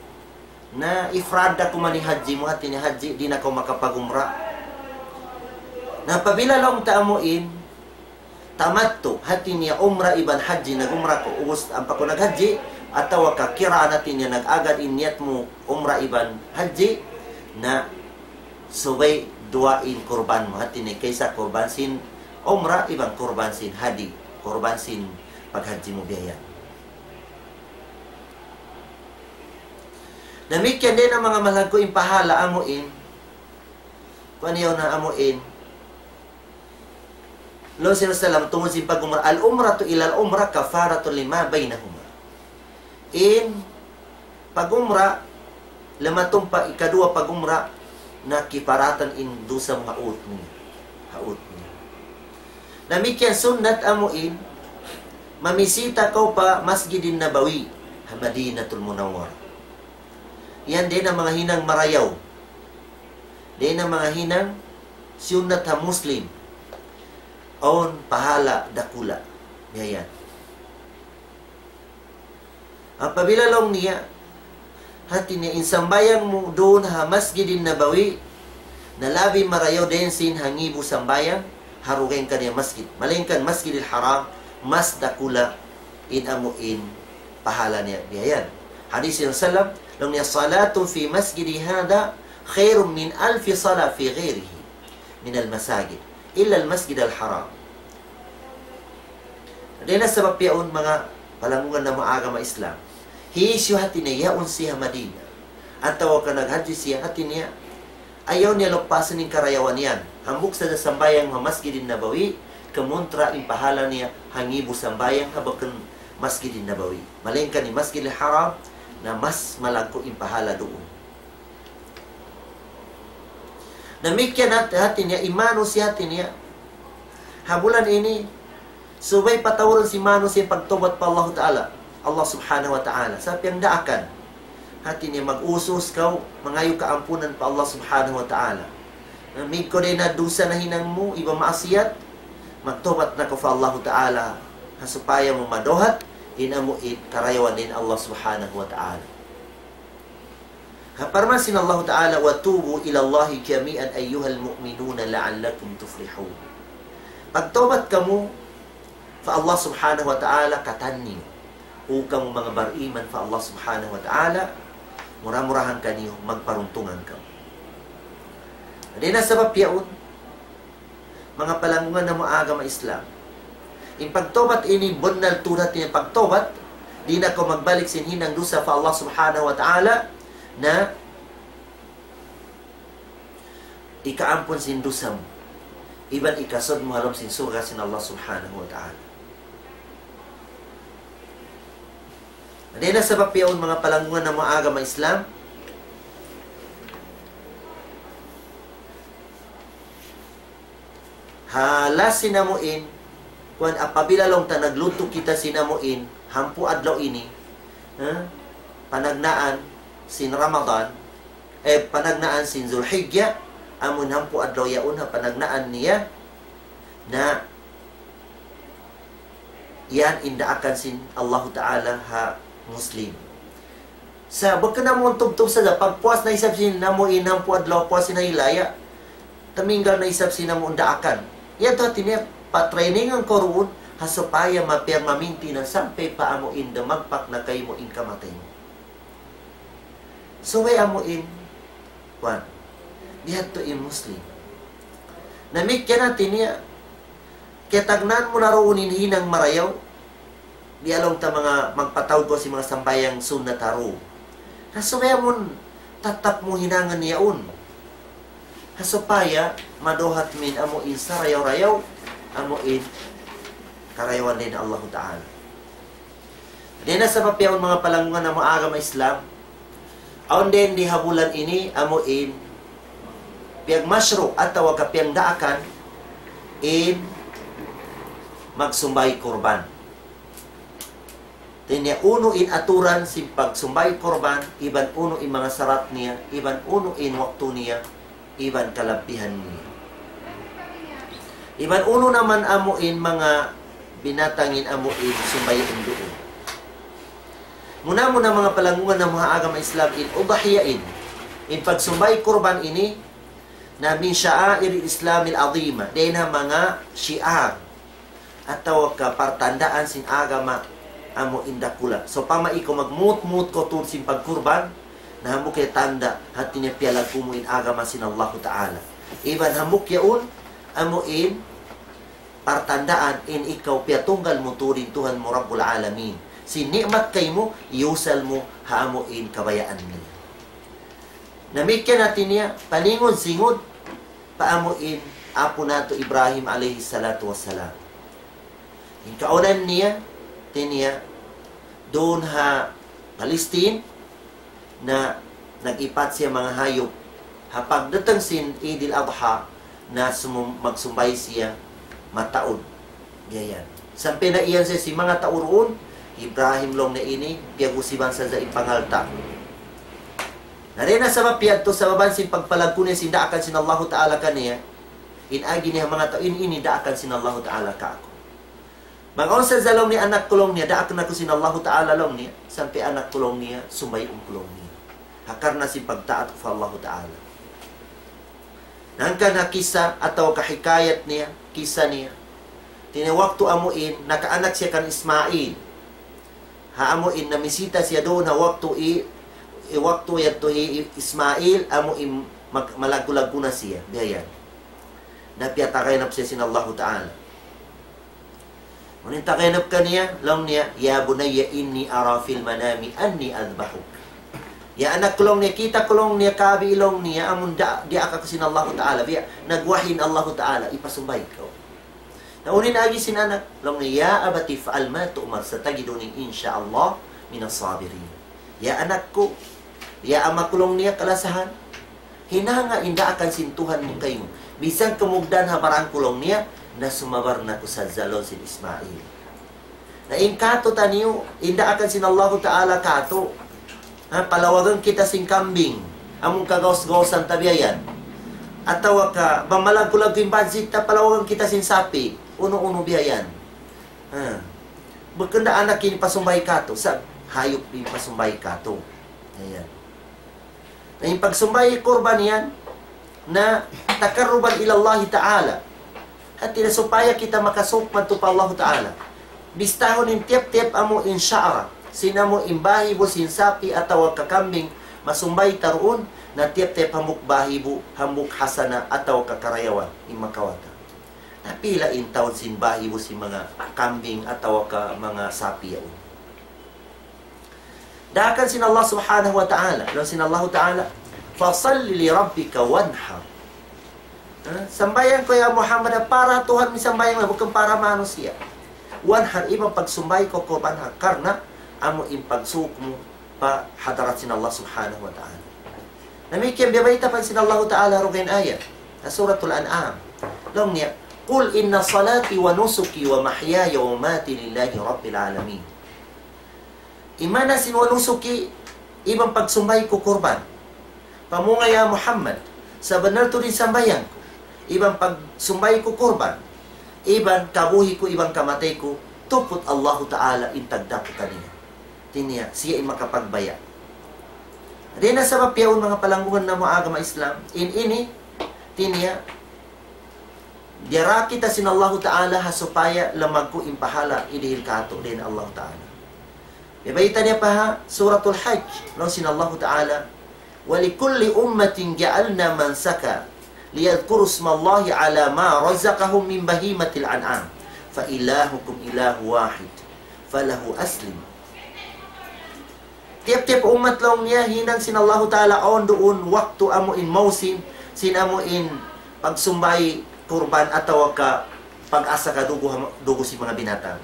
Na ifrad da kuman in hajji mu, hati niya hajji, di' na kaw makapag-umrah. Na apabila laung ta amu in, tamattu', hati niya umrah iban hajji, nag-umrah kaw, ubus ampa kaw naghajji, atawa ka kiran hati niya nag-agad in niyat mu umrah iban hajji, na subay duwa in kurban mu, hati niya kaysa kurban sin umrah iban kurban sin hadi, kurban sin paghajji mu biya' yan. Damikkiyan dayn ha manga malaggu' in pahala amu in, kuwan yaun na amu in, laung sin Rasulullah, tungud sin pag-umrah, العمرة إلى العمرة كفارة لما بينهما. In pag-umrah, lumatung pa ikaduwa pag-umrah, na kiparatan in dusa mu ha ut niya. Ha ut niya. Damikkiyan sunnat amu in, mamisita kaw pa Masjidin Nabawi, ha Madinatul Munawwarah. Yan dayn ha manga hinang marayaw. Dayn ha manga hinang sunnat ha Muslim. Awn pahala dakula'. Biya' yan. Apabila laung niya, hati niya in sambahayang mu duun ha Masjidin Nabawi, na labi marayaw dayn sin hangibu sambahayang, ha dugaing kaniya masjid. Malayngkan Masjidil Haram, mas dakula' in amu in pahala niya biya' yan. Hadis sin Rasulullah, laung niya, صلاة في مسجدي هذا خير من ألف صلاة في غيره من المساجد إلا المسجد الحرام. Dayn ha sabab yaun manga palanggungan namu' agama Islam. Hisiyu hati niya yaun siya ha Madina. Atawa ka naghajji siya hati niya. Ayaw niya lupasan in karayawan yan. Hambuuk sadja sambahayang ha Masjidin Nabawi, kumuntra in pahala niya hangibu sambahayang ha bukun Masjidin Nabawi. Malayngkan in Masjidil Haram, na mas malaggu' in pahala duun. Damikkiyan hat-, hati niya, in manusiya' hati niya. Ha bulan ini, subay pataurun sin manusiya' pagtawbat pa Allahu Ta'ala. Allah Subhanahu wa Ta'ala. Sa' piyagdaakan. Hati niya mag-usus kaw, mangayu' kaampunan pa Allah Subhanahu wa Ta'ala. Mīg kaw dayn ha dusa nahinang mu, iban maasiyat, magtawbat na kaw pa Allahu Ta'ala. Ha supaya mu madawhat, in amu in karayawan dayn Allah Subhanahu wa Ta'ala. Ha parman sin Allahu Ta'ala, وتوبوا إلى الله جميعا أيها المؤمنون لعلكم تفلحون. Pagtawbat kamu pa Allah Subhanahu wa Ta'ala katan niyu. O kamu manga bariman pa Allah Subhanahu wa Ta'ala, mura-murahan kaniyu magparuntungan kamu. Dayn ha sabab yaun, manga palanggungan namu' agama Islam, in pagtawbat ini bunnal tuud in pagtawbat, di' na kaw magbalik sin hinang dusa pa Allah Subhanahu wa Ta'ala, na ikaampun sin dusa mu, iban ikasud mu ha lawm sin surga' sin Allah Subhanahu wa Ta'ala. Dayn ha sabab yaun, manga palanggungan namu' agama Islam, ha last sin amu in, kuwan, apabila laung ta naglugtu' kita sin amu in hangpu' adlaw ini, ha? Panagnaan sin Ramadan, eh, panagnaan sin Zulhijjah, amun hangpu' adlaw yaun ha panagnaan niya, na yan in daakan sin Allahu Ta'ala ha Muslim. Sa' bukun amu tubtub sadja, pagpuas na isab sin amu in hangpu' adlaw, puas na ilaya, tuminggal na isab sin amu in daakan. Yadtu hati niya, pa-training kaw duun, ha supaya mapiyagmaminti na sampay pa amu in dumagpak na kaymu in kamatay mu. Subay amu in, kuwan, bihadtu in Muslim. Damikkiyan hati niya, kiyatagnaan mu na duun in hinang marayaw, biya' laung ta manga magpataud kaw sin manga sambahayang sunnat ha duun. Na subay amun tattap mu hinangun yaun. Ha supaya maduhat mu in amu in sarayaw-rayaw, amu in karayawan dayn ha Allahu Ta'ala. Dayn ha sabab yaun, manga palanggungan namu' agama Islam, awn dayn di ha bulan ini amu in piyagmashru' atawa ka piyagdaakan in magsumbay kurban. Hati niya unu in aturan sin pagsumbay kurban, iban unu in manga sarat niya, iban unu in waktu niya, iban kalabbihan niya. Iban unu naman amu in manga binatang in amu in sumbayun duun. Muna-muna, manga palanggungan namu' ha agama Islam, in udhiya ini, in pagsumbay kurban ini, na min sha'airil Islamil azima, dayn ha manga shi'ar atawa ka partandaan sin agama amu in dakula'. Sawpama ikaw magmuut-muut kaw tuud sin pagkurban, na hambuuk yan tanda', hati niya piyalaggu' mu in agama sin Allahu Ta'ala. Iban hambuuk yaun, amu in partandaan in ikaw piyatunggal mu tuud in Tuhan mu Rabbul Alamin. Sin ni'mat kaymu, iyusal mu ha amu in kabayaan niya. Damikkiyan hati niya, palingud-singud pa amu in apu' natu' Ibrahim alayhi salatu wassalam. In kaunahan niya, hati niya, duun ha Palestine, na nag-ipat siya manga hayup. Ha pagdatung sin Eidil Adha, na sumum-, magsumbay siya mataud. Biya' yan. Sampay na iyan siya sin manga tau duun, Ibrahim laung niya ini, piyag-usiban sadja in pangalta'. Na dayn ha sabab yadtu, sabab sin pagpalaggu' niya sin daakan sin Allahu Ta'ala kaniya, in agi niya manga tau, in ini daakan sin Allahu Ta'ala kāku'. Bang awn sadja laung niya anak ku laung niya, daakan aku sin Allahu Ta'ala laung niya, sampay anak ku laung niya, sumbayun ku laung niya. Ha karna' sin pagtaat ku pa Allahu Ta'ala. Hangkan ha kissa atawa ka hikayat niya, kissa niya. Hati niya waktu amu in, nakaanak siya kan Ismail. Ha amu in namisita siya duun ha waktu i, i waktu yadtu hi Ismail, amu in mag-, malaggu'-laggu' na siya, biya' yan. Na piyatagayanap siya sin Allahu Ta'ala. Unu in tagayanap kaniya, laung niya, يا بني إني أرى في المنام أني أذبحك. Ya anak ku laung niya, kita' ku laung niya, kabi laung niya, amun da-, diyaak aku sin Allahu Ta'ala, biya', nagwahi in Allahu Ta'ala, ipasumbay kaw. Na unu in agi sin anak, laung niya, يا أبت افعل ما تؤمر ستجدني إن شاء الله من الصابرين. Ya anak ku, ya ama ku laung niya kalasahan, hinanga in daakan sin Tuhan mu kaymu. Misan kamugdan ha barang ku laung niya, na sumabar na aku sadja laung sin Ismail. Na in kātu'niyu, in daakan sin Allahu Ta'ala kātu'. Ha, palawagun kita sin kambing, amun kagaus-gausan ta biya' yan. Atawa ka, bang malaggu'-laggu' in budget ta, palawagun kita sin sapi', unu-unu biya' yan. Ha. Bukun da anak in pasumbay kātu', sa' hayup in pasumbay kātu'. Ayan. Na in pagsumbay kurban yan, na تقربا إلى الله تعالى. Hati niya supaya kita makasuuk madtu pa Allahu Ta'ala. Bistahun in tiyap-tiyap amu in sha'ra. sin amu in bahibu sin sapi' atawa ka kambing, masumbay ta duun, na tiyap-tiyap hambuuk bahibu, hambuuk hasana atawa ka karayawan, in makawata. Na pila in taud sin bahibu sin manga kambing atawa ka manga sapi' yaun. Daakan sin Allah Subhanahu wa Ta'ala, laung sin Allahu Ta'ala, فَصَلِّ لِرَبِّكَ وَانْحَرْ. Ha? Sambahayang kaw ya Muhammad, para Tuhan mu in sambahayang, bukun para manusiya'. Wanhar, iban pagsumbay kaw kurban ha, karna' amu in pagsūng mu pa hadarat sin Allah Subhanahu wa Ta'ala. Damikkiyan biya' bayta' pa sin Allahu Ta'ala dugaing ayat, ha Suratul An'am. Laung niya, قُلْ إِنَّ صَلَاتِي وَنُسُكِي وَمَحْيَايَ وَمَمَاتِي لِلَّهِ رَبِّ الْعَالَمِينَ. In maana sin wa nusuki, iban pagsumbay ku kurban. Pamung ya Muhammad, sabunnal tuud in sambahayang ku, iban pagsumbay ku kurban, iban kabuhi' ku, iban kamatay ku, tuput Allahu Ta'ala in tagdapu kaniya. Hati niya, siya in makapagbaya'. Dayn ha sabab yaun, manga palanggungan namu' agama Islam, in ini, hati niya, diyara kita sin Allahu Ta'ala ha supaya lamaggu' in pahala' idihil kātu' dayn ha Allahu Ta'ala. Biya' bayta' niya pa ha Suratul Hajj, laung sin Allahu Ta'ala, وَلِكُلِّ أُمَّةٍ جَعَلْنَا مَنْسَكًا لِيَذْكُرُوا اسْمَ اللَّهِ عَلَى مَا رَزَقَهُمْ مِنْ بَهِيمَةِ الْأَنْعَامِ فَإِلَٰهُكُمْ إِلَٰهٌ وَاحِدٌ فَلَهُ أَسْلِمُوا. Tiyap-tiyap ummat, laung niya, hinang sin Allahu Ta'ala awn duun waktu amu in mawsim sin amu in pagsumbay kurban atawa ka pag-asaka dugu ha-, dugu sin manga binatang.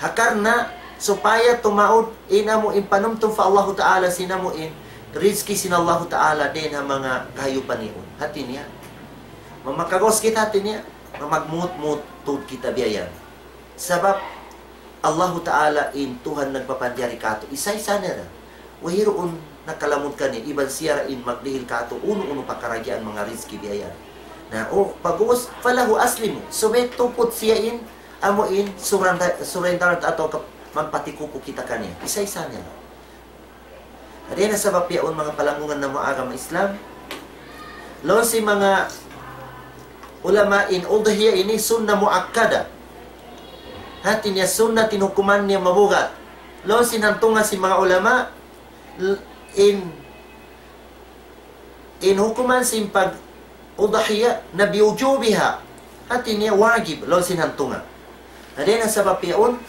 Ha karna' supaya tumaud in amu in panumtum pa Allahu Ta'ala sin amu in rizki sin Allahu Ta'ala dayn ha manga kahayupan yaun. Hati niya, mamakagaus kita, hati niya, mamagmut-mut tuud kita biya' yan. Sabab Allahu Ta'ala in Tuhan nagpapanjari kātu', isa-isa niya ra. Wayruun nakalamud kaniya, iban siya ra in magdihil kātu' unu-unu pakaragyaan manga rizki biya' yan. Na, o, pag'ubus, فَلَهُ أَسْلِمُوا. Subay tuput siya in, amu in, surrender, surrender atawa ka magpatikupu kita kaniya. Isa-isa niya ra. Hati niya, sabab yaun, manga palanggungan namu' agama Islam, laung sin manga ulama, in udhiya ini sunnah muakkada. Hati niya, sunnat in hukuman niya mabugat. Laung sin hantungan sin manga ulama, l-, in, in hukuman sin pag-udhiya na بِوُجُوبِهَا. Hati niya wajib, laung sin hantungan. Na dayn ha sabab yaun,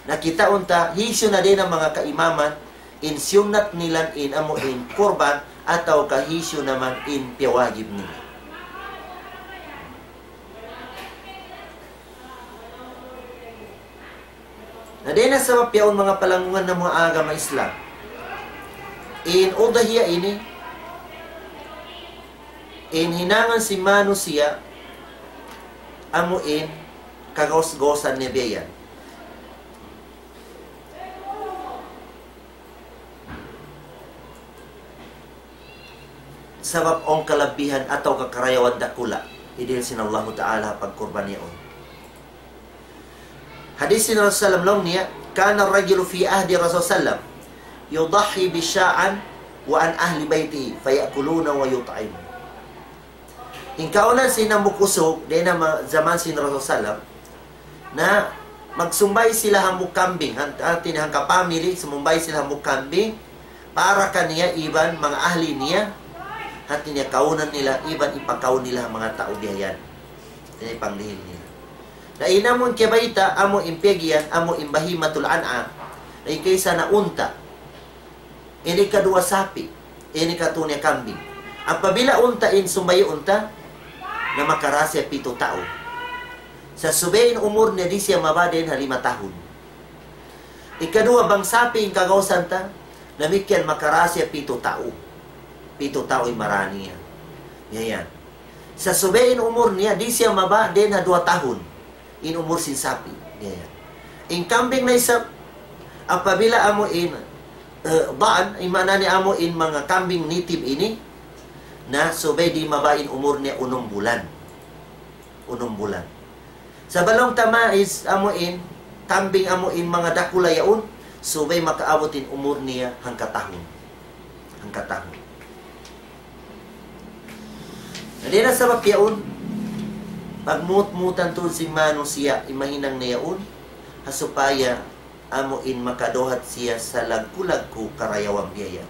nakitaun ta, hisiyu na dayn ha manga kaimaman, in siyunnat nila in amu in kurban, atawa ka hisiyu naman in piyawajib nila. Na dayn ha sabab yaun, manga palanggungan namu' agama Islam, in udhiya ini, in hinangan sin manusiya', amu in kagaus-gausan niya biya' yan. Sabab awn kalabbihan atawa ka karayawan dakula' idihil sin Allahu Ta'ala pagkurban yaun. Hadis sin Rasul sallam, laung niya, كان الرجل في عهد رسول الله صلى الله عليه وسلم يضحي بشاة وعن أهل بيته فيأكلون ويطعمون. In kaawnan sin hambuuk usug, dayn ha ma-, jaman sin Rasul sallam, na magsumbay sila hambuuk kambing, han-, hati niya hangka family, sumumbay sila hambuuk kambing, para kaniya iban manga ahli niya, hati niya kaawnan nila, iban ipakawn nila ha manga tau biya' yan. Hati niya ipangdihil nila. Na in amu in kiyabayta', amu in piyag-iyan, amu in bahimatul an'am. Na in kaisa na unta'. Ini kaduwa sapi', ini katu niya kambing. Apabila unta' in sumbay unta', na makarā siya pitu taud. Sa' subay in umur niya di' siya mababa dayn ha lima tahun. Ikaduwa, bang sapi' in kagausan ta, damikkiyan makarā siya pitu taud. Pitu taud in marā niya. Yan, yan. Sa' subay in umur niya, di' siya mababa dayn ha duwa tahun. In umur sin sapi'. Yan, yan. In kambing na isab, apabila amu in, eh, daan, in maana niya amu in manga kambing native ini, na subay di' mababa in umur niya unum bulan. Unum bulan. Sa' bang ta maiz amu in, kambing amu in manga dakula' yaun, subay makaabut in umur niya hangka tahun. Hangka tahun. Na dayn ha sabab yaun, pagmut-mutan tuud sin manusiya' in mahinang niya yaun, ha supaya amu in makaduhat siya salaggu'-laggu' karayawan biya' yan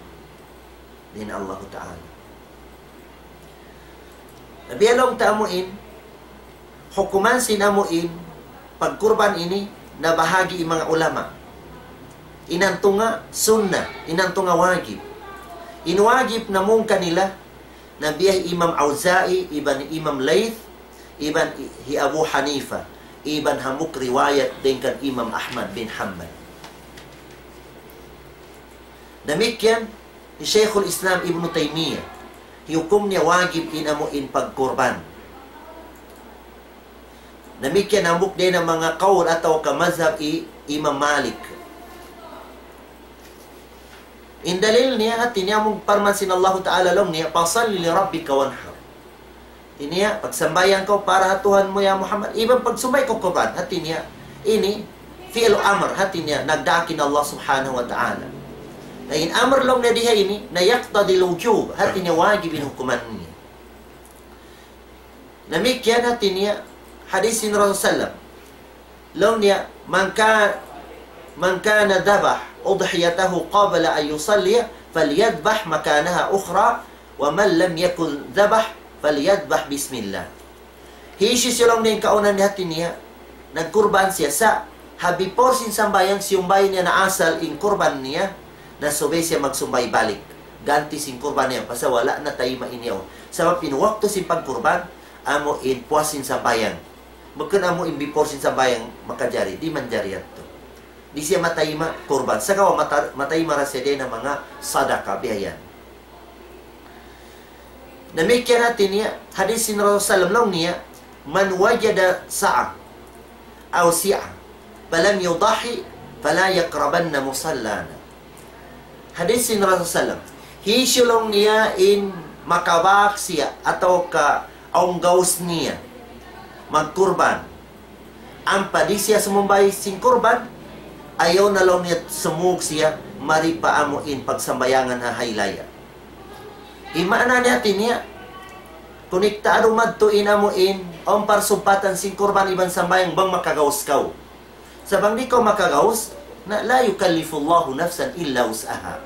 dayn ha Allahu Ta'ala. Na biya' laung ta amu in, hukuman sin amu in pagkurban ini nabahagi' in manga ulama. In hantunga sunnah, in hantunga wajib. In wajib namung kanila na biya' hi Imam Awza'i, iban Imam Layth, iban hi Abu Hanifa, iban hambuuk riwayat dayn kan Imam Ahmad bin Hanbal. Damikkiyan hi Shaykhul Islam Ibnu Taymiyyah, hiyukum niya wajib in amu in pagkurban. Damikkiyan hambuuk dayn ha manga kaul atawa ka mazhab hi Imam Malik. In dalil niya, hati niya amu in parman sin Allahu Ta'ala laung niya, فَصَلِّ لِرَبِّكَ وَانْحَرْ. Hati niya, pagsambahayang kaw para ha Tuhan mu ya Muhammad, iban pagsumbay kaw kurban, hati niya, ini, fi'lu amr, hati niya, nagdaak in Allah Subhanahu wa Ta'ala. Na in amr laung niya di ha ini, na يَقْتَضِي الْوُجُوبَ, hati niya wajib in hukuman niya. Damikkiyan hati niya hadis sin Rasul sallam. Laung niya, من كان، من كان ذبح أضحيته قبل أن يصلي فليذبح مكانها أخرى ومن لم يكن ذبح فليذبح بسم الله. Hisiyu-siyu laung niya in kauna niya hati niya nagkurban siya sa' ha before sin sambahayang siyumbay niya na asal in kurban niya, na subay siya magsumbay balik. Ganti' sin kurban niya, pasal wala' na tayma' in yaun. Sabab in waktu sin pagkurban, amu in puas sin sambahayang. Bukun amu in before sin sambahayang makajari, di' manjari yadtu. Di' siya matayma' kurban. Sagawa' mata-, matayma' ra siya dayn ha manga sadaka, biya' yan. Damikkiyan hati niya, hadis sin Rasul sallam laung niya, من وجد سعة أو سعة فلم يضح فلا يقربن مصلانا. Hadis sin Rasul sallam, hisiyu laung niya in makabak siya atawa ka awn gaus niya magkurban, ampa di' siya sumumbay sin kurban, ayaw na laung niya sumūg siya mari pa amu in pagsambahayangan ha haylaya. In maana niya hati niya, kunikta adu madtu in amu in, awn parsumpatan sin kurban iban sambahayang bang makagaus kaw. Sa' bang di' kaw makagaus, na لا يكلف الله نفسا إلا وسعها.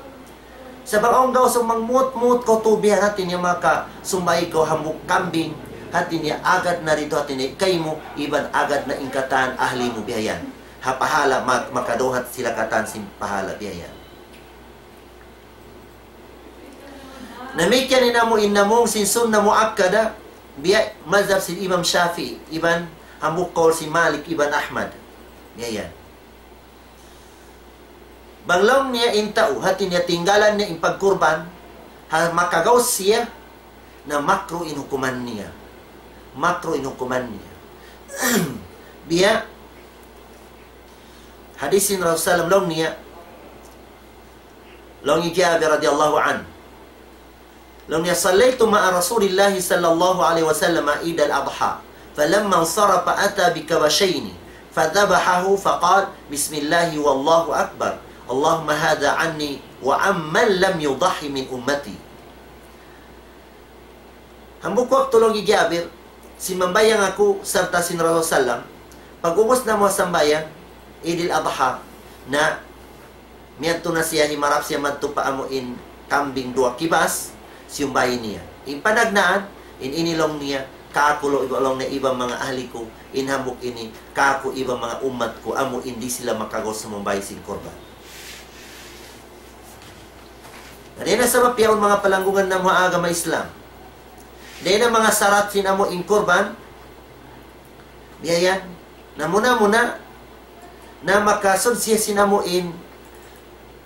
Sa' bang awn gaus mangmut-mut kaw tuud biya' hati niya makasumbay kaw hambuuk kambing, hati niya agad na didtu hati niya kaymu, iban agad na in katan ahli mu biya' yan. Ha pahala mak-, makaduhat sila katan sin pahala biya' yan. Damikkiyan in amu in namung sin sunnah muakkada, biya' mazhab sin Imam Shafi'i, iban hambuuk kaul sin Malik, iban Ahmad. Biya' yan. Bang laung niya in tau, hati niya tinggalan niya in pagkurban, ha makagaus siya, na makruh in hukuman niya. Makruh in hukuman niya. Biya' hadis sin Rasul sallam laung niya, laung hi Jabir radiyallahu anhu. Laung niya, صليت مع رسول الله صلى الله عليه وسلم عيد الأضحى، فلما انصرف أتى بكبشين فذبحه فقال: بسم الله والله أكبر، اللهم هذا عني وعمن لم يضح من أمتي. Hambuuk waktu laung hi Jabir, simambahayang aku sarta' sin Rasul sallam, pag'ubus namu' sambahayang, Idil Adha, na miyadtu na siya, himarap siya madtu pa amu in kambing duwa kibas, siyumbay niya. In panagnaan, in ini laung niya, kāku' laung iban manga ahli ku, in hambuuk ini, kāku' iban manga ummat ku, amu in di' sila makagaus sumumbay sin kurban. Na dayn ha sabab yaun manga palanggungan namu' ha agama Islam. Dayn ha manga sarat sin amu in kurban. Biya' yan. Na muna-muna, na makasud siya sin amu in,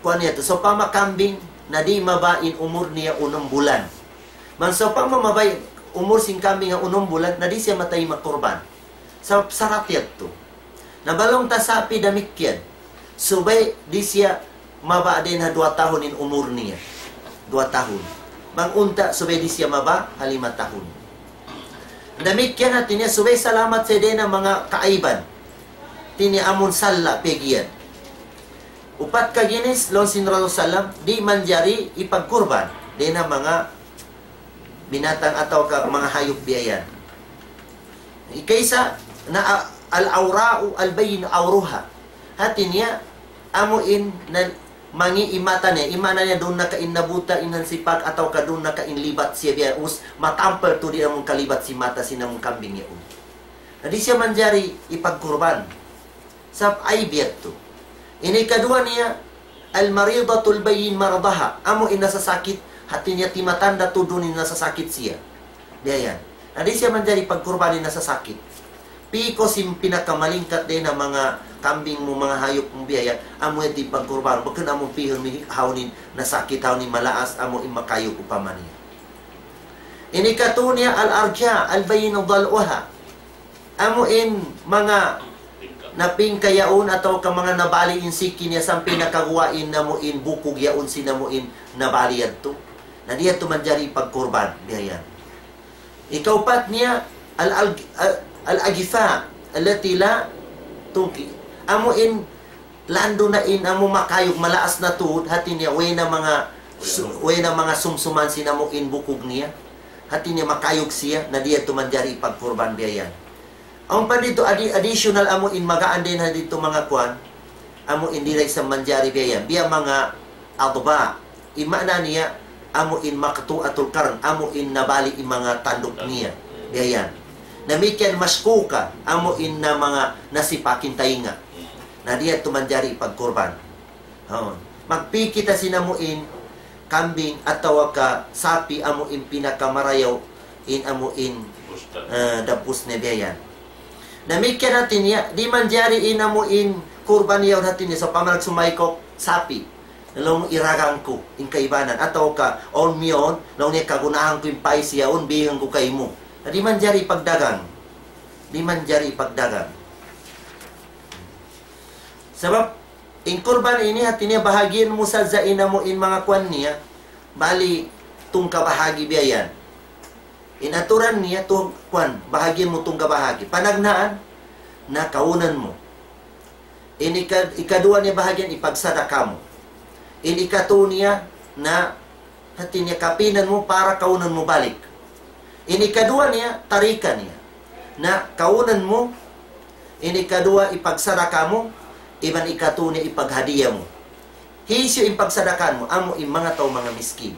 kuwan niya tu, sawpama kambing, na di' mababa' in umur niya unum bulan. Bang sawpama mababa' in umur sin kambing ha unum bulan, na di' siya matayma' kurban. Sa-, sarat yadtu. Na bang laung ta sapi damikkiyan. Subay di' siya mababa' dayn ha duwa tahun in umur niya. Duwa tahun. Bang unta' subay di' siya mababa' ha lima tahun. Damikkiyan hati niya subay salamat siya dayn ha manga kaaiban. Hati niya amun sala' piyag'iyan. Upat kaginis laung sin Rasul sallam, di' manjari ipagkurban dayn ha manga binatang atawa ka manga hayup biya' yan. Ikaisa na a-, العوراء البين عورها. Hati niya, amu in na, mangi' in mata niya, in maana niya duun na ka in nabuta in hansipak atawa ka duun na ka in libat siya biya' us, matampal tuud in amun kalibat sin mata sin amun kambing yaun. Na di' siya manjari ipagkurban. Sabab aib yadtu. Ini kaduwa niya, المريضة البين مرضها. Amu in nasasakit, hati niya timatanda tuud in nasasakit siya. Biya' yan. Na di' siya manjari pagkurban in nasasakit. Piko sin pinakamalingkat dayn ha manga kambing mu, manga hayup mu biya' yan, amu yan in pagkurban. Bukun amu pihun mi hawnu in nasakit, hawnu in malaas, amu in makayug upama niya. Ini katu niya العرجاء البين ظلعها. Amu in manga napingka yaun atawa ka manga nabali' in siki niya sampay nakaguwa' in amu in bukug yaun sin amu in nabali' yadtu. Na di' yadtu manjari pagkurban, biya' yan. Ikaupat niya, al-, al-, al-, الأجفاء التي لا تنقي. Amu in landu' na in amu makayug malaas na tuud, hati niya, way na manga, su-, way na manga sumsuman sin amu in bukug niya. Hati niya makayug siya, na di' yadtu manjari ipagkurban biya' yan. Awn pa didtu adi-, additional amu in magaan dayn ha didtu manga kuwan, amu in di' da isab manjari biya' yan. Biya' manga adba, in maana niya, amu in مقطوعة القرن, amu in nabali' in manga tanduk niya. Biya' yan. Damikkiyan مشقوقة, amu in na manga nasipak in taynga. Na di' yadtu manjari ipagkurban. Awn. Magpī kita sin amu in kambing atawa ka sapi amu in pinakamarayaw in amu in, eh, dagbus niya biya' yan. Damikkiyan hati niya, di' manjari in amu in kurban yaun hati niya, sawpama nagsumbay kaw sapi. Laung mu iragang ku, in kaibanan. Atawa ka, awn miyawn, laung niya kagunahan ku in pais yaun, bīhan ku kaymu. Na di' manjari pagdagang. Di' manjari pagdagang. Sabab, in kurban ini hati niya bahagian mu sadja in amu in manga kuwan niya, bali tungka bahagi biya' yan. In aturan niya tu kuwan, bahagian mu tungka bahagi. Panagnaan, na kawnan mu. In ika-, ikaduwa niya bahagian ipagsadaka mu. In ikatu niya na hati niya kapinan mu para kawnan mu balik. In ikaduwa niya, tarika niya. Na kawnan mu, in ikaduwa ipagsadaka mu, iban ikatu niya ipaghadiya mu. Hisiyu in pagsadakan mu, amu in manga tau manga miskin.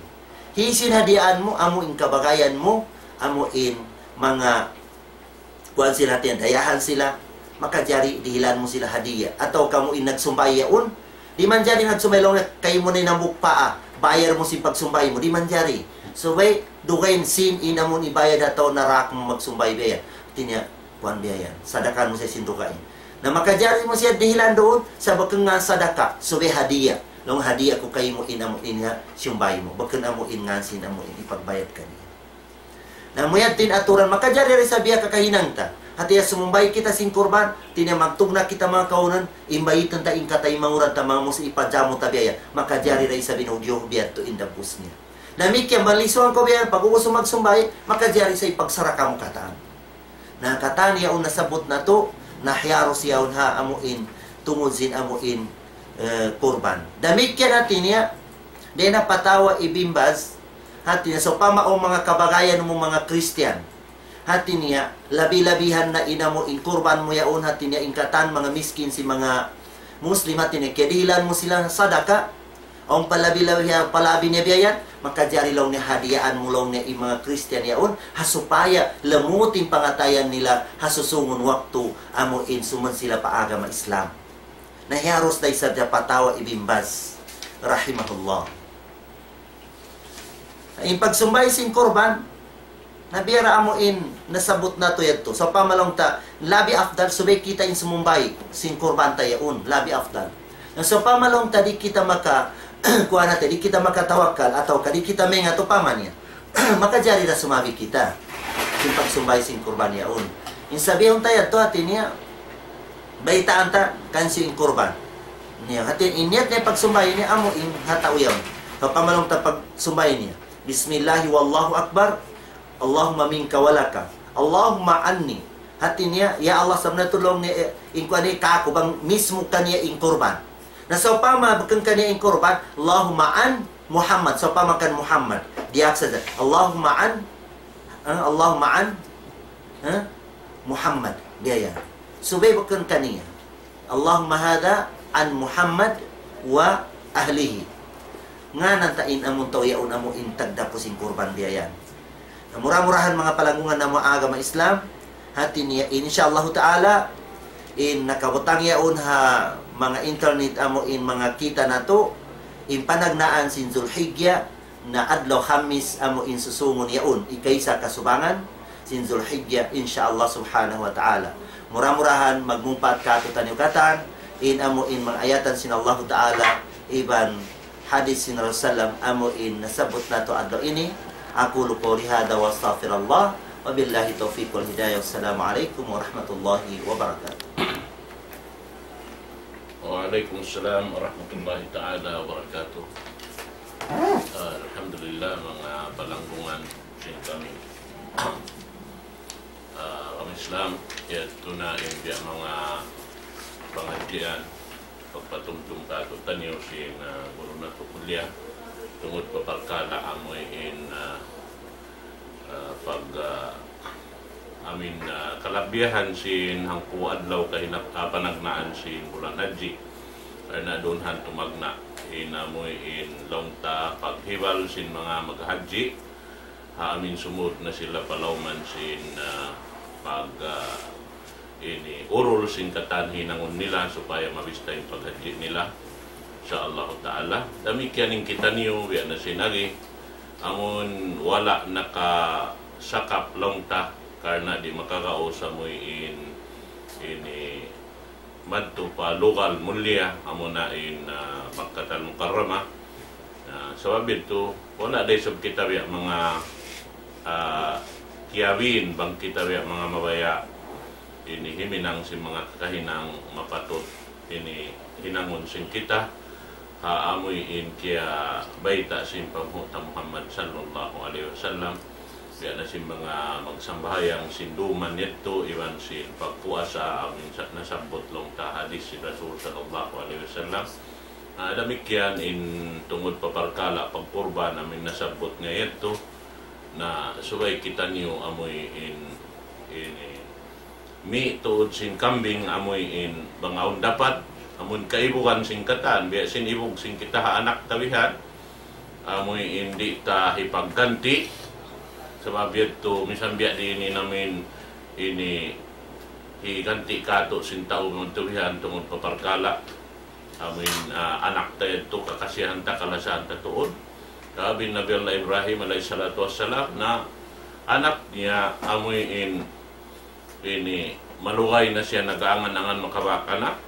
Hisiyu in hadiyaan mu, amu in kabagayan mu, amu in manga kuwan sila, tiyan dayahan sila, makajari dihilan mu sila hadiya. Atawa kamu in nagsumbay yaun, di' manjari nagsumbay laung niya, kaymu na in hambuuk paa, bayad mu sin pagsumbay mu, di' manjari. Subay, dugaing sin in amun ibayad atawa narak mu magsumbay biya' yan. Hati niya, kuwan biya' yan. Sadakan mu siya sin dugaing. Na makajari mu siya dihilan duun, sa' bukun ngan sadaka, subay hadiya. Laung hadiya ku kaymu in amu in ha, sumbay mu. Bukun amu in ngan sin amu in ipagbayad kaniya. Na amu yadtu in aturan, makajari da isab biya' kakahinang ta. Hati niya sumumbay kita sin kurban, hati niya magtugna' kita manga kawnan, in baytun ta in kataymanghuran ta manga muslim ipajamu ta biya' yan. Makajari da isab in hudyu biya' yadtu in dagbus niya. Damikkiyan, bang lisuan kaw biya' yan, pag'ubus mu magsumbay, makajari sa' ipagsadaka mu katan. Na katan yaun nasabbut natu', na hiyarus yaun ha amu in, tungud sin amu in, eh, kurban. Damikkiyan hati niya, dayn ha patawa Ibn Baz, hati niya, sawpama awn manga kabagayan mu manga Kristiyan, hati niya, labi-labihan na in amu in kurban mu yaun, hati niya, in katan manga miskin sin manga Muslim, hati niya, kiyadihilan mu sila sadaka, awn palabi-labi, palabi niya biya' yan, makajari laung niya hadiyaan mu laung niya in manga Kristiyan yaun, ha supaya lamud in pangatayan nila, ha susungun waktu, amu in sumūd sila pa agama Islam. Na hiyarus da isab ha patawa Ibn Baz, rahimahullah. In pagsumbay sin kurban, na biya' da amu in nasabbut natu' yadtu. Sawpama laung ta, labi afdal subay kita in sumumbay sin kurban ta yaun, labi afdal. Na sawpama laung ta di' kita maka, kuwan natu', di' kita makatawakkal, atawa ka di' kita maingat upama niya. Makajari da sumabi kita sin pagsumbay sin kurban yaun. In sabihun ta yadtu hati niya, baytaan ta kan sin kurban. Niya, hati in niyat niya pagsumbay niya amu in ha tau yaun. Sawpama laung ta pagsumbay niya, بسم الله والله أكبر، اللهم منك ولك، اللهم عني. Hati niya, ya Allah, sabab natu' laung niya, eh, in kuwan niya kāku', bang mismu kaniya in kurban. Na sawpama bukun kaniya in kurban, اللهم عن محمد, sawpama kan Muhammad. Diyaak sadja. اللهم عن, eh, اللهم عن, eh, محمد. Biya' yan. Subay bukun kaniya. اللهم هذا عن محمد وأهله. Ngānan ta in amun tau yaun amu in tagdapu sin kurban biya' yan. Na mura-murahan manga palanggungan namu' agama Islam, hāti niya in, insya Allahu ta'ala, in nakabutang yaun ha manga internet amu in manga kita natu', in panagnaan sin Zulhijjah, na adlaw Khamis amu in susungun yaun, ikaisa kasubangan sin Zulhijjah, insya Allah subhanahu wa ta'ala. Mura-murahan magmumpaat kātu'niyu katan, in amu in manga ayatan sin Allahu ta'ala, iban hadith sin Rasulullah sallam amu in nasabbut natu' adlaw ini. أقول قولي هذا وأستغفر الله، وبالله التوفيق والهداية، والسلام عليكم ورحمة الله وبركاته. وعليكم السلام ورحمة الله تعالى وبركاته. Ah, alhamdulillah, manga palanggungan sin kami. Ah, kami Islam, yadtu na in biya' manga pangadjian, pagpatumtum kātu'niyu sin, ah, guru natu' kuliah, tungud pa parkala' amu in, ah, ah, pag, ah, amu in, ah, kalabihan sin hangpu' adlaw kahinap-, ah, panagnaan sin bulan Hajji. Karna' duun han tumagna' in amu in laung ta paghibal sin manga maghajji. Ha amu in sumud na sila palawman sin, ah, pag, ah, ini urul sin katan hinangun nila supaya mabista in paghajji nila. Insya Allah ta'ala. Damikkiyan in kitaniyu, biya' na sin agi. Amun wala' nakasakap laung ta, karna' di' makagaus amu in, ini madtu pa lugal mulia, amuna in, ah, Makkah al-Mukarramah. Ah, sabab yadtu, wala' da isab kita biya' manga, ah, kiyawin, bang kita biya' manga mabaya'. Ini himinang sin manga kakahinang mapatut. Ini hinangun sin kita. Ha amu in kiyabayta' sin panghu' ta Muhammad sallallahu alayhi wasallam. Biya' na sin manga magsambahayang sin duman yadtu, iban sin pagpuasa, amu in sa-, nasabbut laung ta hadith sin Rasul sallallahu alayhi wasallam. Ah, damikkiyan in tungud pa parkala' pagkurban, amu in nasabbut niya yadtu. Na subay kitaniyu amu in, in, in mi' tuud sin kambing amu in bang awn dapat, amun kaibugan sin katan, biya' sin ibug sin kita ha anak ta bihan, amu in di' ta hipagganti', sabab yadtu misan biya' diin in amu in ini higanti' kātu' sin tau madtu bihan tungud pa parkala', amu in, ah, anak ta yadtu kakasihan ta, kalasahan ta tuud. Labi Nabi Allah Ibrahim alayhi salatu wassalam, na anak niya amu in ini malugay na siya nag-aangan-angan makabak anak.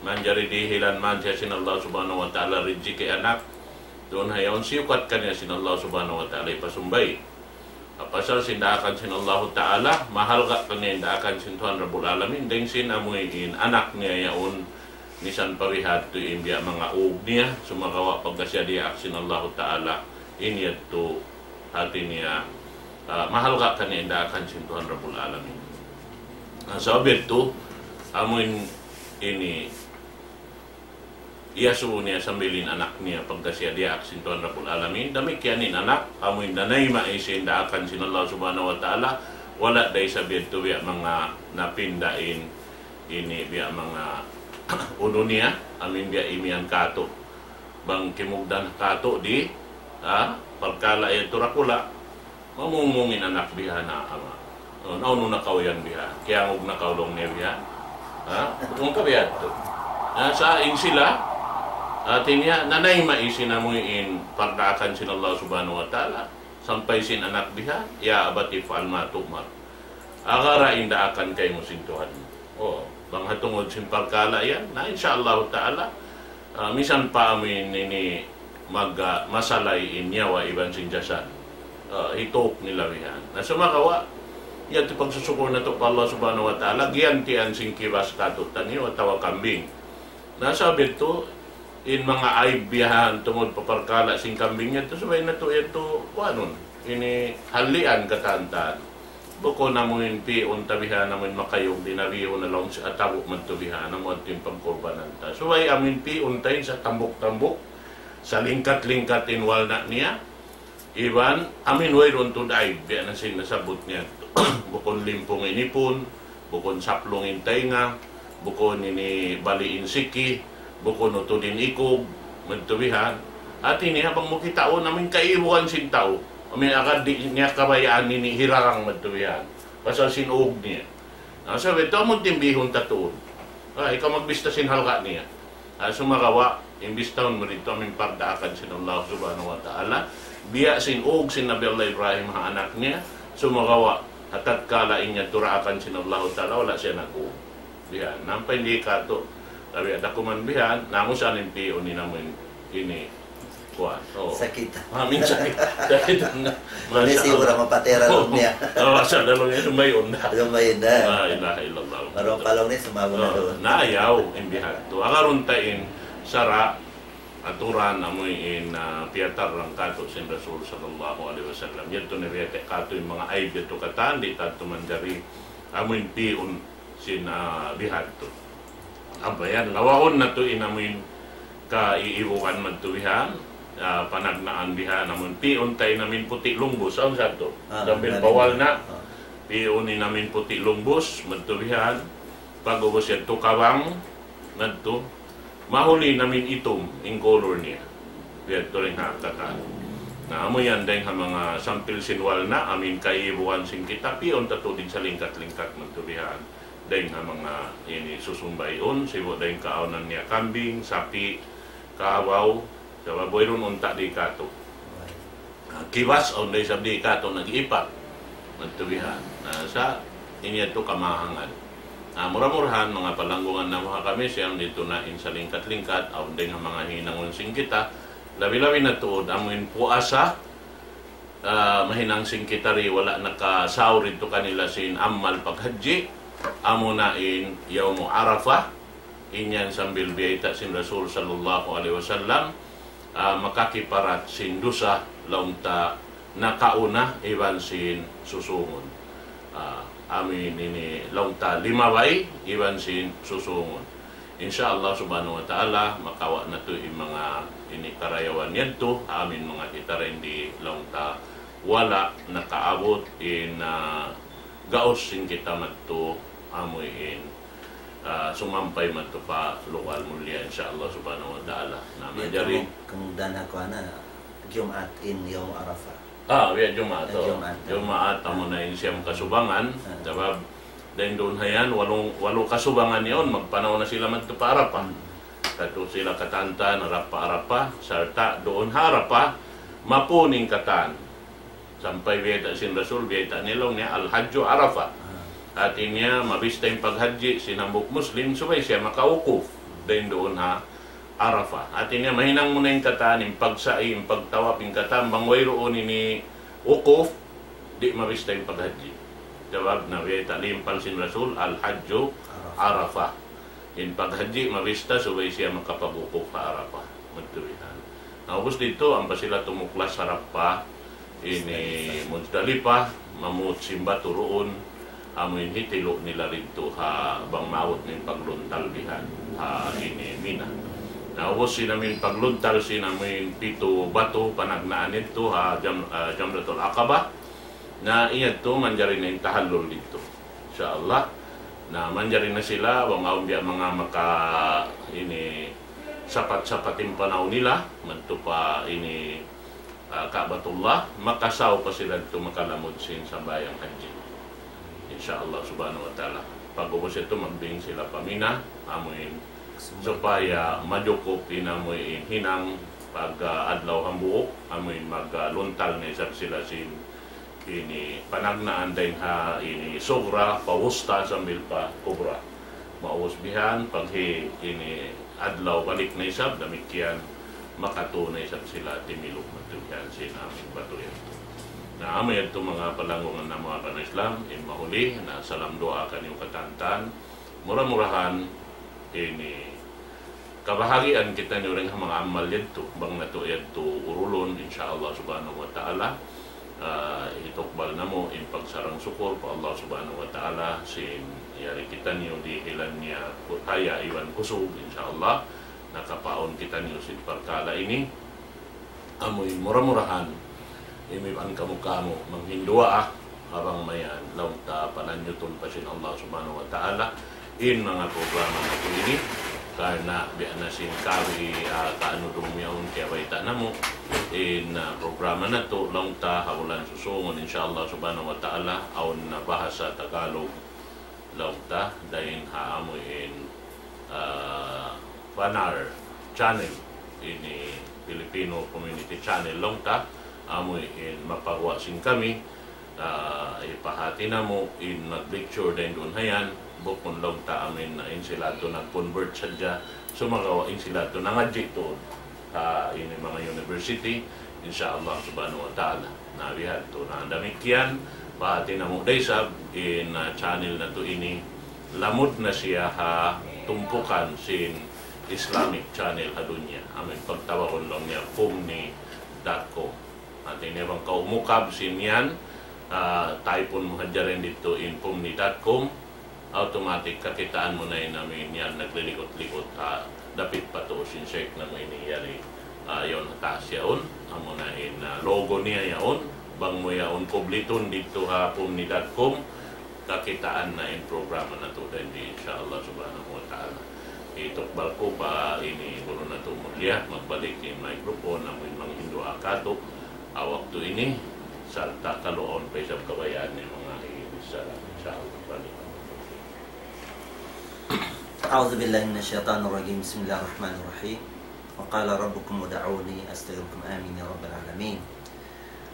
Manjari dihilan man siya sin Allah subhanahu wa ta'ala rijiki anak. Duun ha yaun siyukat kaniya sin Allah subhanahu wa ta'ala hipasumbay. Ha pasal sin daakan sin Allahu ta'ala, mahalga' kaniya in daakan sin Tuhan Rabbul Alamin, dayn sin amu in anak niya yaun, misan pa bihadtu in biya' manga ug niya, sumagawa' pagka siya diyaak sin Allahu ta'ala, in yadtu hāti niya, ah, mahalga' kaniya in daakan sin Tuhan Rabbul Alamin. Na, sabab yadtu, amu in ini, iyasubu niya sambil in anak niya pagka siya diyaak sin Tuhan Rabbul Alamin. Damikkiyan in anak, amu in nanayma' sin daakan sin Allah Subhanahu wa Ta'ala, wala' da isab yadtu biya' manga napinda in, ini biya' manga unu niya, amu in biya' imiyan kātu'. Bang kimugdan kātu' di, ha, parkala' yadtu dakula'. Mamungmung in anak bihan, ama'. O, naunu na kaw yan bihan? Kiyangug na kaw laung niya bihan? Ha? Bukun ka bihan tu. Na, sa' in sila, hāti niya, nanayma' sin amu in pardaakan sin Allah Subhanahu wa Ta'ala, sampay sin anak bihan, يا أبت افعل ما تؤمر. Agara in daakan kaymu sin Tuhan mu. O, bang ha tungud sin parkala' yan, na insya Allah Ta'ala, ah, misan pa amu in ini mag, ah, masalay in nyawa iban sin jasad. Ah, hituk nila bihan. Na sumagawa', yadtu pagsusukur natu' pa Allah Subhanahu wa Ta'ala, giyantian sin kibas kātu'niyu atawa kambing. Na sabab yadtu, in manga aib bihan tungud pa parkala' sin kambing yadtu, subay natu' yadtu, kuanun, ini hallian katantan. Bukun amu in pi'un ta bihan, amu in makayug di' na bihun na laung sin atabu' madtu bihan, amu adtu in pagkurbanan ta. Subay amu in pi'un ta in sa tambuk-tambuk, sa lingkat-lingkat in walna' niya, iban amu in wayruun tuud aib, biya' na sin nasabbut niya. Bukun limpung in ipun, bukun saplung in taynga, bukun ini bali' in siki, bukun utud in ikug, madtu bihan. Hati niya bang mu kitaun amu in kaibugan sin tau, amu in agad di' niya kabayaan ini hirarang, madtu bihan, pasal sin ug niya. Na, sa' bitu amu in timbihun ta tuud. Ah, ikaw magbista sin halga' niya. Ah, sumagawa', imbistahun mu didtu amu in pardaakan sin Allah Subhanahu wa Ta'ala. Biya' sin ug sin Nabi Allah Ibrahim ha anak niya. Sumagawa', ha tatkala in yadtu daakan sin Allah Ta'ala, wala' siya nag-ug. Bihan, nampa in di' katu'. Labi ada kuman bihan, namu' sa in pi'un ini namu' in, ini, kuwan. Oh. Sakit. Amin, sakit. Sakit na. Ini siguro mapatera niya. Oh, sa' lalu niya, lumayon na. Lumayon na. La ilaha illallah. Marong palong ni sumama na Oh, doon. Na ayaw, in bihan tu. Agarun ta in sara', aturan, amu in, ah, piyatarrang katu' sin Rasul sallallahu alayhi wasallam. Yadtu na biyata' katu' in manga aib yadtu katan, di' ta tu manjari, amu in pi'un sin, ah, bihan tu. Ampa yan, lawaun natu' in amu in kaiibugan madtu bihan, ah, panagnaan bihan, amu in pi'un ta in amu in puti' lungbus, awn sa tu. Ah, Sambil narinig. Bawal na, Ah. Pi'un in amu in puti' lungbus, madtu bihan, pag-ubus yadtu kabang, madtu, mahuli in amu in itum, in color niya. Yadtu rin ha katan. Na, amu yan, dayng ha manga sampil sin walna', amu in kaiibugan sin kita, pi'un ta tuud in salingkat-lingkat madtu bihan. Dayng ha manga ini susumbayun, sibu' dayng kaawnan niya kambing, sapi', kabaw, sabab wayruun unta' di' katu'. Ah, kibas, awn da isab di' katu' nag-iipat. Madtu bihan. Na, sa' ini yadtu kamahangan. Na, mura-murahan, manga palanggungan namu' ha kami, siyam didtu na in salingkat-lingkat, awn dayng ha manga hinangun sin kita, labi-labi na tuud, amu in puasa, ah, mahinang sin kita di wala' nakasaw didtu kanila sin amal paghajji, amu na in Yawmu Arafah, in yan sambil biyayta' sin Rasul sallallahu alayhi wasallam, ah, makakiparat sin dusa laung ta nakauna iban sin susungun. Ah, amu in ini laung ta limabay iban sin susungun. Insya Allah Subhanahu wa Ta'ala, makawa' natu' in manga ini karayawan yadtu, amu in manga kita rin di laung ta wala' nakaabut in, ah, gaus sin kita madtu, amu in, ah, sumampay madtu pa lugal mulia, insya Allah Subhanahu wa Ta'ala. Na, Di' manjari kamu, kamu dan aku ana, Jumaat in Yawm Arafah. Ah, biya' Jumaat, Ah, oh. Jumaat. Jumaat, amu na in siyam kasubangan. Ah. Sabab, dayng duun ha yan, walu, walu kasubangan yaun, magpanaw na sila madtu pa Arafah. Hmm. Katu' sila katantan, harap pa Arafah, sarta' duun ha Arafah, mapun in katan. Sampay biyayta' sin Rasul, biyayta' niya laung niya, Al-Hajju Arafah. Ah. Hati niya, mabista in paghajji sin hambuuk Muslim, subay siya makawukuf. Dayng duun ha Arafah. Hati niya, mahinang mu na in katan, in pagsa'i, in pagtawaf, in katan, bang wayruun ini wukuf, di' mabista in paghajji. Sabab na biyayta' limpal sin Rasul, Al-Hajju Arafah. Arafah. In paghajji, mabista, subay siya makapagwukuf ha Arafah. Madtu bihan. Na, ubus didtu, ampa sila tumuklas harap pa ini Muzdalifah, mamut sin batu duun, amu in hitilu' nila didtu ha bang maabut in pagluntal bihan, ha ini Mina. Na, ubus sin amu in pagluntal sin amu in pitu batu panagnaan didtu ha Jam-, ah, Jamratul Aqabah. Na, in yadtu manjari na in tahallul didtu. Insya Allah. Na, manjari na sila, bang awn biya' manga maka ini sapat-sapat in panaw nila, madtu pa ini, ah, Ka'batullah, makasaw pa sila didtu makalamud sin sambahayang hajji. Insya Allah Subhanahu wa Ta'ala. Pag-ubus yadtu, magbing sila pa Mina, amu in supaya majukup in amu in hinang pag, ah, adlaw hambuuk, amu in mag, ah, luntal na isab sila sin ini panagnaan dayng ha ini Sugra, pa Wusta sambil pa Kubra. Maubus bihan, paghi ini adlaw balik na isab, damikkiyan makatu na isab sila timiluk madtu bihan sin amu in batu yadtu. Na, amu yadtu manga palanggungan namu' ha agama Islam, in mahuli, na salam duwaa kaniyu katantan. Mura-murahan, ini kabahagian kitaniyu dayng ha manga amal yadtu, bang natu' yadtu urulun, insya Allah Subhanahu wa Ta'ala, ah, hitukbal namu' in pagsarang-sukur pa Allah Subhanahu wa Ta'ala, sin yari kitaniyu dihilan niya ku-, kaya iban kusug, insya Allah, nakapaun kitaniyu sin parkala' ini. Amu in mura-murahan, imiban kamu-kamu, manghinduwaa, ha bang mayan, laung ta palanyutun pa sin Allah Subhanahu wa Ta'ala, in manga programa natu' ini, Karna' biya' na sin kawi, ah, kaanu dum yaun kiyabayta' namu'. In, ah, programa natu', laung ta, ha bulan susungun, insya Allah subhanahu wa ta'ala, awn na bahasa Tagalog, laung ta, dayn ha amu in, ah, Fanar channel, ini Filipino Community Channel, laung ta, amu in mapaguwa' sin kami, ah, hipahati namu' in mag-lecture dayn duun hayan, bukun laung ta amin na in sila tu nag-convert sadja, sumagawa' in sila tu nangadji' tuud ha ini manga university, insya Allah subhanahu wa ta'ala. Na bihadtu na damikkiyan, pahati namu' da isab in, ah, channel natu' ini, lamud na siya ha tumpukan sin Islamic channel ha dunya. Amin pagtawagun laung niya pumni dot com. Hati niya bang kaw umukab sin yan, ah, type-un mu hadja dayn didtu in pumni dot com, automatic kakitaan mu na in amin yan naglilikut-likut ha dapit pa tuud sin Sheikh namu' ini yari, ah, yaun ha taas yaun, amu na in, ah, logo niya yaun, bang mu yaun kublitun didtu ha pumni dot com, kakitaan na in programa natu' dayn di, insya Allah subhanahu wa ta'ala. Itukbal ku pa ini guru natu' mulia, magbalik in microphone, amu in manghindu' ha katu', ha waktu ini, sarta' kalu awn pa isab kabayaan niya manga hibisara, insya Allah, balik. أعوذ بالله من الشيطان الرجيم. بسم الله الرحمن الرحيم. وقال ربكم ادعوني أستجب لكم. آمين يا رب العالمين.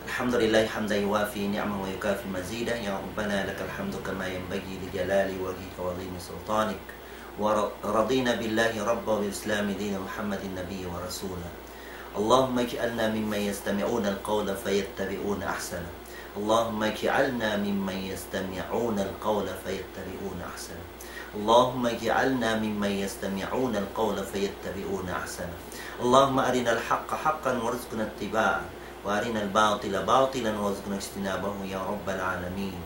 الحمد لله حمدا يوافي نعمه ويكافئ مزيده. يا ربنا لك الحمد كما ينبغي لجلال وجهك وعظيم سلطانك. ور-، رضينا بالله ربا وبالإسلام دينا ومحمد نبيا ورسولا. اللهم اجعلنا ممن يستمعون القول فيتبعون أحسنه. اللهم اجعلنا ممن يستمعون القول فيتبعون أحسنه. اللهم اجعلنا ممن يستمعون القول فيتبعون أحسنه. اللهم أرنا الحق حقا وارزقنا اتباعه، وأرنا الباطل باطلا وارزقنا اجتنابه يا رب العالمين.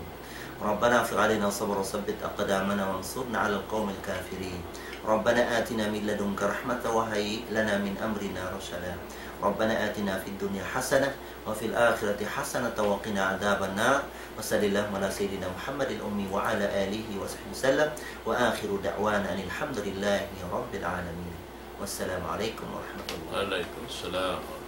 ربنا أفرغ علينا صبرا وثبت أقدامنا وانصرنا على القوم الكافرين. ربنا آتنا من لدنك رحمة وهيئ لنا من أمرنا رشدا. ربنا آتنا في الدنيا حسنة وفي الآخرة حسنة وقنا عذاب النار. وصل اللهم على سيدنا محمد الأمي وعلى آله وصحبه وسلم. وآخر دعوانا أن الحمد لله رب العالمين. والسلام عليكم ورحمة الله. وعليكم السلام.